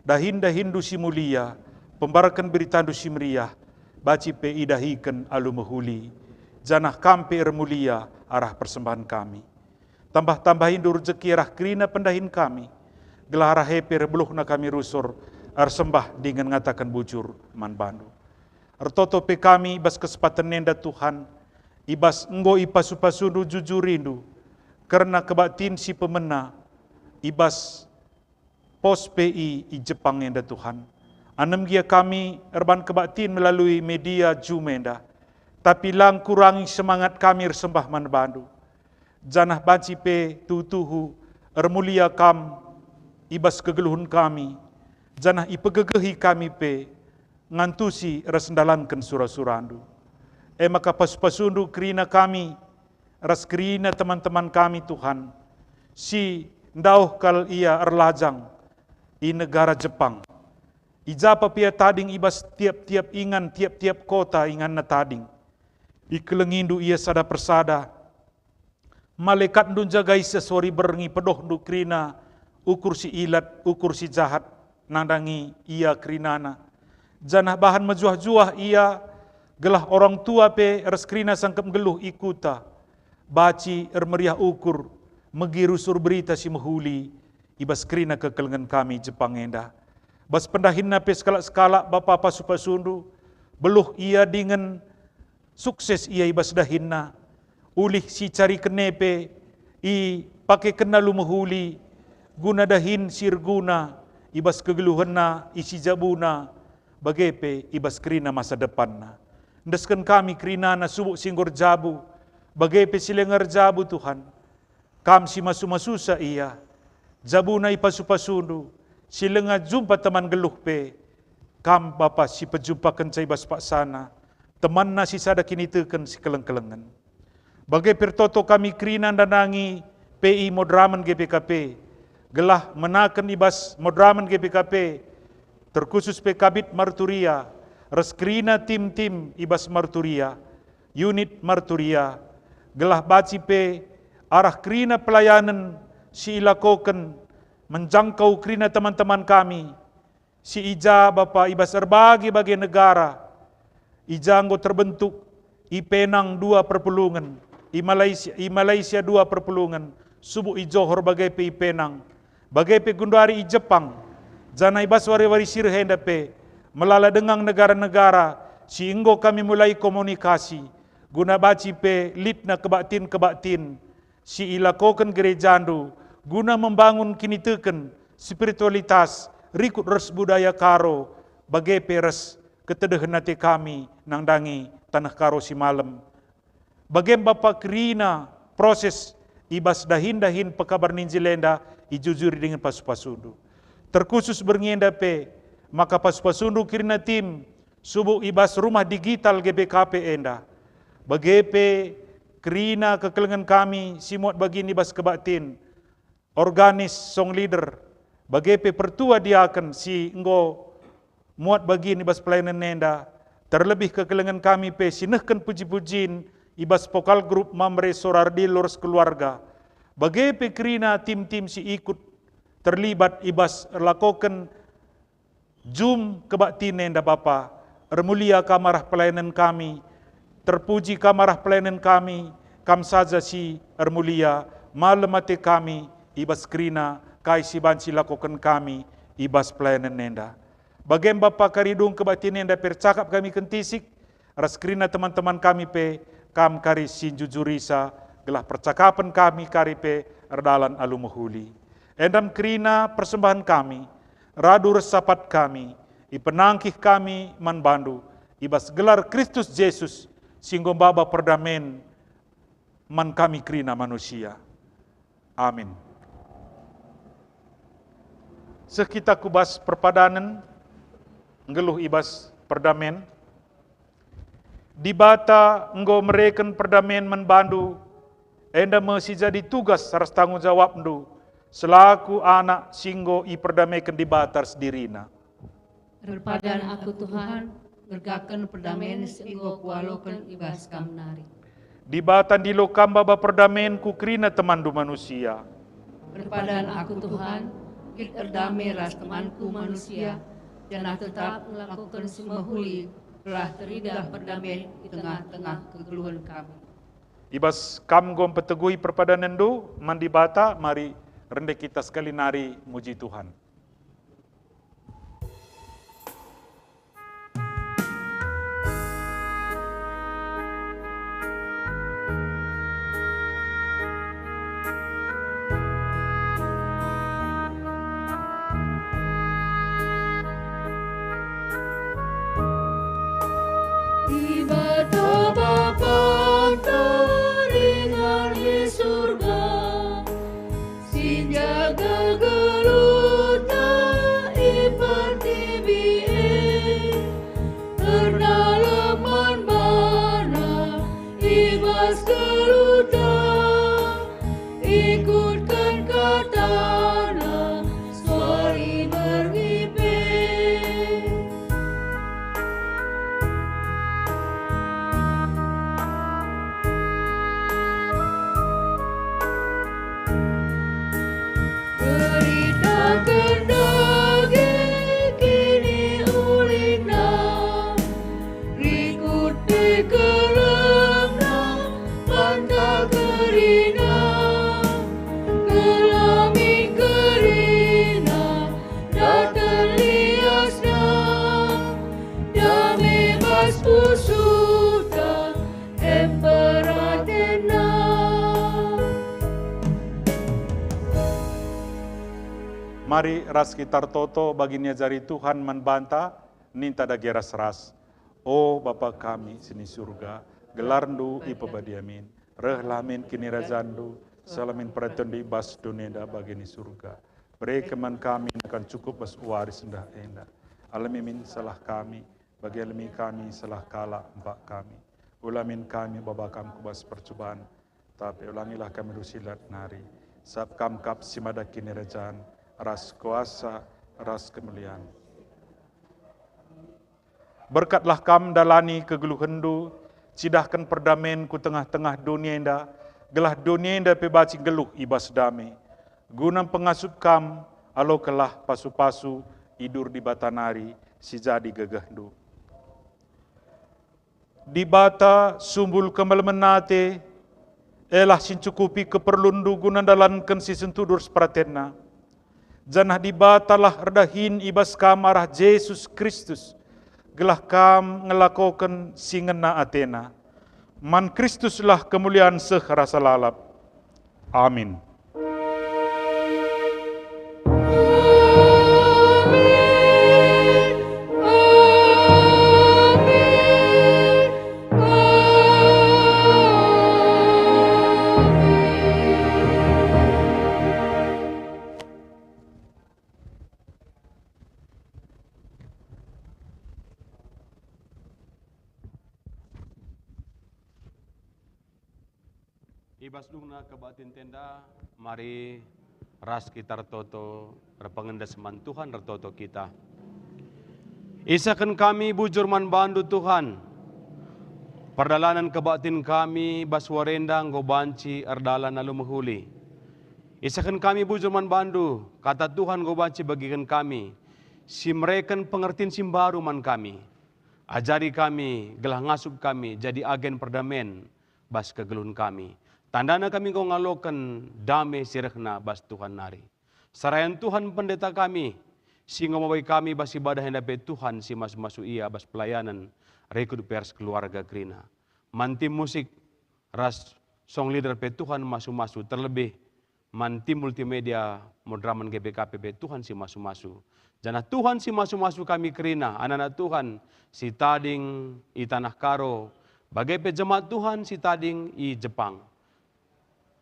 Dahin-dahinndu si mulia, pembarken beritandu si meriah, banci pe idahiken alu mehuli, janah kam pe ermulia arah persembahen kami. tambah-tambahindu rejeki arah kerina pendahin kami, gelah arah e pe erbeluhna kami rusur ersembah dingen ngataken bujur man bandu. Ertoto pe kami i bas kesempaten enda, Tuhan, i bas enggo ipasu-pasundu jujurindu kerna kebaktin si pemena i bas pos P I i Jepang enda, Tuhan. Anem gia kami erban kebaktin melalui media Zoom enda, tapi la ngkurangi semangat kami ersembah man bandu. Janah banci pe tuhu-tuhu ermulia kam i bas kegeluhen kami, janah ipegegehi kami pe ngantusi ras ndalanken sura-surandu. E maka pasu-pasundu kerina kami ras kerina teman-teman kami, Tuhan, si ndauh kal ia erlajang i negara Jepang. I ja pe ia tading i bas tiap-tiap ingan, tiap-tiap kota inganna tading. Ikelengindu ia sada persada. Malaikatndu njagai seh sori berngi, pedohndu kerina ukur si ilat, ukur si jahat, nandangi ia kerinana. Janah bahan mejuah-juah ia, gelah orang tua pe ras kerina sangkep nggeluh i kuta. Banci ermeriah ukur, megi rusur berita si mehuli i bas kerina kekelengen kami Jepang enda. Bas pendahinna pe sekalak-sekalak bapa pasu-pasundu, beluh ia dingen sukses ia i bas dahinna. Ulih si icariken e pe ipakekenna alu mehuli guna dahin si erguna i bas kegeluhenna, i si jabuna, bage pe i bas kerina masa depanna. Endesken kami kerinana subuk si enggo erjabu, bage pe si langa erjabu, Tuhan. Kam si masu-masusa ia, jabuna ipasu-pasundu, si langa jumpa teman nggeluh pe, kam Bapa si pejumpakenca i bas paksana, temanna si sada kiniteken si keleng-kelengen. Bage pe ertoto kami kerina ndandangi P I Madramen G P K P, gelah menaken i bas Madramen G P K P, terkhusus pe Kabid Marturia, ras kerina tim-tim i bas Marturia, unit Marturia, gelah banci pe arah kerina pelayanen si ilakoken menjangkau kerina teman-teman kami, si i ja Bapa i bas erbage-bage negara, i ja enggo terbentuk, i Penang dua perpulungen, i Malaysia, i Malaysia dua perpulungen, subuk i Johor bage pe i Penang, bage pe genduari i Jepang, janah i bas wari-wari si reh enda pe melala denga negara-negara si enggo kami mulai komunikasi, guna banci pe litna kebaktin-kebaktin si ilakoken gerejandu guna membangun kiniteken, spiritualitas, rikut ras budaya Karo, bage pe ras ketedehen ate kami nandangi taneh Karo si malem. Bage me Bapa kerina proses i bas dahin-dahin pekabar Injil enda ijujuri dingen pasu-pasundu. Terkhusus berngi enda pe, maka pasu-pasundu kerina tim subuk i bas rumah digital G P K P enda. Bage pe kerina kekelengen kami si muat bagin i bas kebaktin, organis, song leader, bage pe pertua diaken si enggo muat bagin i bas pelayanen enda, terlebih kekelengen kami pe si nehken puji-pujin i bas vokal grup Mamre Sora Erdil ras keluarga, bage pe kerina tim-tim si ikut terlibat i bas erlakoken jum kebaktin enda Bapa. Ermulia Kam arah pelayanen kami, terpuji Kam arah pelayanen kami, Kam saja si ermulia, malem ate kami i bas kerina kai si banci lakoken kami i bas pelayanen enda. Bage me Bapa kari dung kebaktin enda pe ercakap kami kentisik, ras kerina teman-teman kami pe, Kam kari si njujurisa, gelah percakapen kami kari pe erdalan alu mehuli. Enda me kerina persembahen kami, radu ras sapat kami, ipenangkih kami man Bandu, i bas gelar Kristus Jesus, si enggo maba perdamen man kami kerina manusia. Amin. Seh kita ku bas perpadanen, nggeluh i bas perdamen. Dibata enggo mereken perdamen man bandu, enda me si jadi tugas ras tanggung jawabndu selaku anak si enggo iperdameken Dibata ras dirina. Erpadan aku, Tuhan, ngergaken perdamen si enggo kualoken i bas Kam nari. Dibata ndilo Kam maba perdamen ku kerina temanndu manusia. Erpadan aku, Tuhan, lit erdame ras temanku manusia, janah tetap ngelakoken si mehuli, gelah teridah perdamen i tengah-tengah kegeluhen kami. I bas kam enggo mpeteguhi perpadanenndu man Dibata, mari rende kita sekali nari muji Tuhan. Dibata Bapanta ringan i Surga, si njaga geluhta i pertibi e, ernalem man baNa i bas geluhta, ikutken kataNa, suari berngi pe. Beritaken dage kiniulinna, rikut pe kelemna, banta kerina, gelah min kerina, daten liasna, dame bas pusuhta, em peratenna. Mari ras kita ertoto bagi niajari Tuhan man banta, ninta dage ras-ras. O Bapa kami si ni Surga, gelarNdu ipebadia min, rehlah min kinirajanNdu, seh la min peratenNdu i bas doni enda bagi ni Surga. Bereken man kami nakan cukup bas wari si ndah enda. Alemi min salah kami, bagi alemi kami salah kalak empak kami. Ula min kami baba kam ku bas percuban, tapi ulangilah kami rusilat nari. Sabap kam kap si mada kinirajan, ras kuasa, ras kemulian. Berkatlah kam ndalani kegeluhenNdu, cidahken perdamen ku tengah-tengah doni enda, gelah doni enda pe banci nggeluh i bas dame. Guna mpengasup kam, alokenlah pasu-pasu idur Dibata nari si jadi gegehndu. Dibata sumbul kemalemen ate, elah si ncukupi keperlunndu guna ndalanken si sentudur seperatenna. Janah Dibatalah erdahin i bas kam arah Jesus Kristus, gelah kam ngelakoken si ngena ateNa. Man Kristuslah kemulian seh rasa lalap. Amin. I bas dungna kebaktin enda, mari ras kita ertoto, erpengendes man Tuhan, ertoto kita. Isehken kami bujur man baNdu, Tuhan. Perdalanen kebaktin kami bas wari enda enggo banci erdalan alu mehuli. Isehken kami bujur man baNdu, Kata Tuhan enggo banci begiken kami, si mereken pengertin si mbaru man kami. Ajari kami, gelah ngasup kami jadi agen perdamen bas kegeluhen kami. Tandana kami enggo ngaloken dame si rehna bas Tuhan nari. Serayan Tuhan pendeta kami, si enggo mabai kami bas ibadah enda pe Tuhan si masu-masu ia bas pelayanen, rikut pe ras keluarga kerina. Man tim musik ras song leader pe Tuhan masu-masu, terlebih man tim multimedia, moderamen G B K P pe Tuhan si masu-masu. Janah Tuhan si masu-masu kami kerina, anak-anak Tuhan si tading i Tanah Karo, bage pe jemaat Tuhan si tading i Jepang.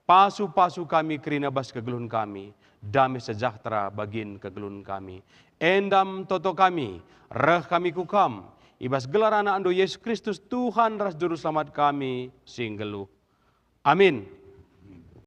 Pasu-pasu kami kerina bas kegeluhen kami, dame sejahtera bagin kegeluhen kami. Enda me toto kami, reh kami ku Kam, i bas gelar AnakNdu Yesus Kristus, Tuhan ras Juruselamat kami si nggeluh. Amin.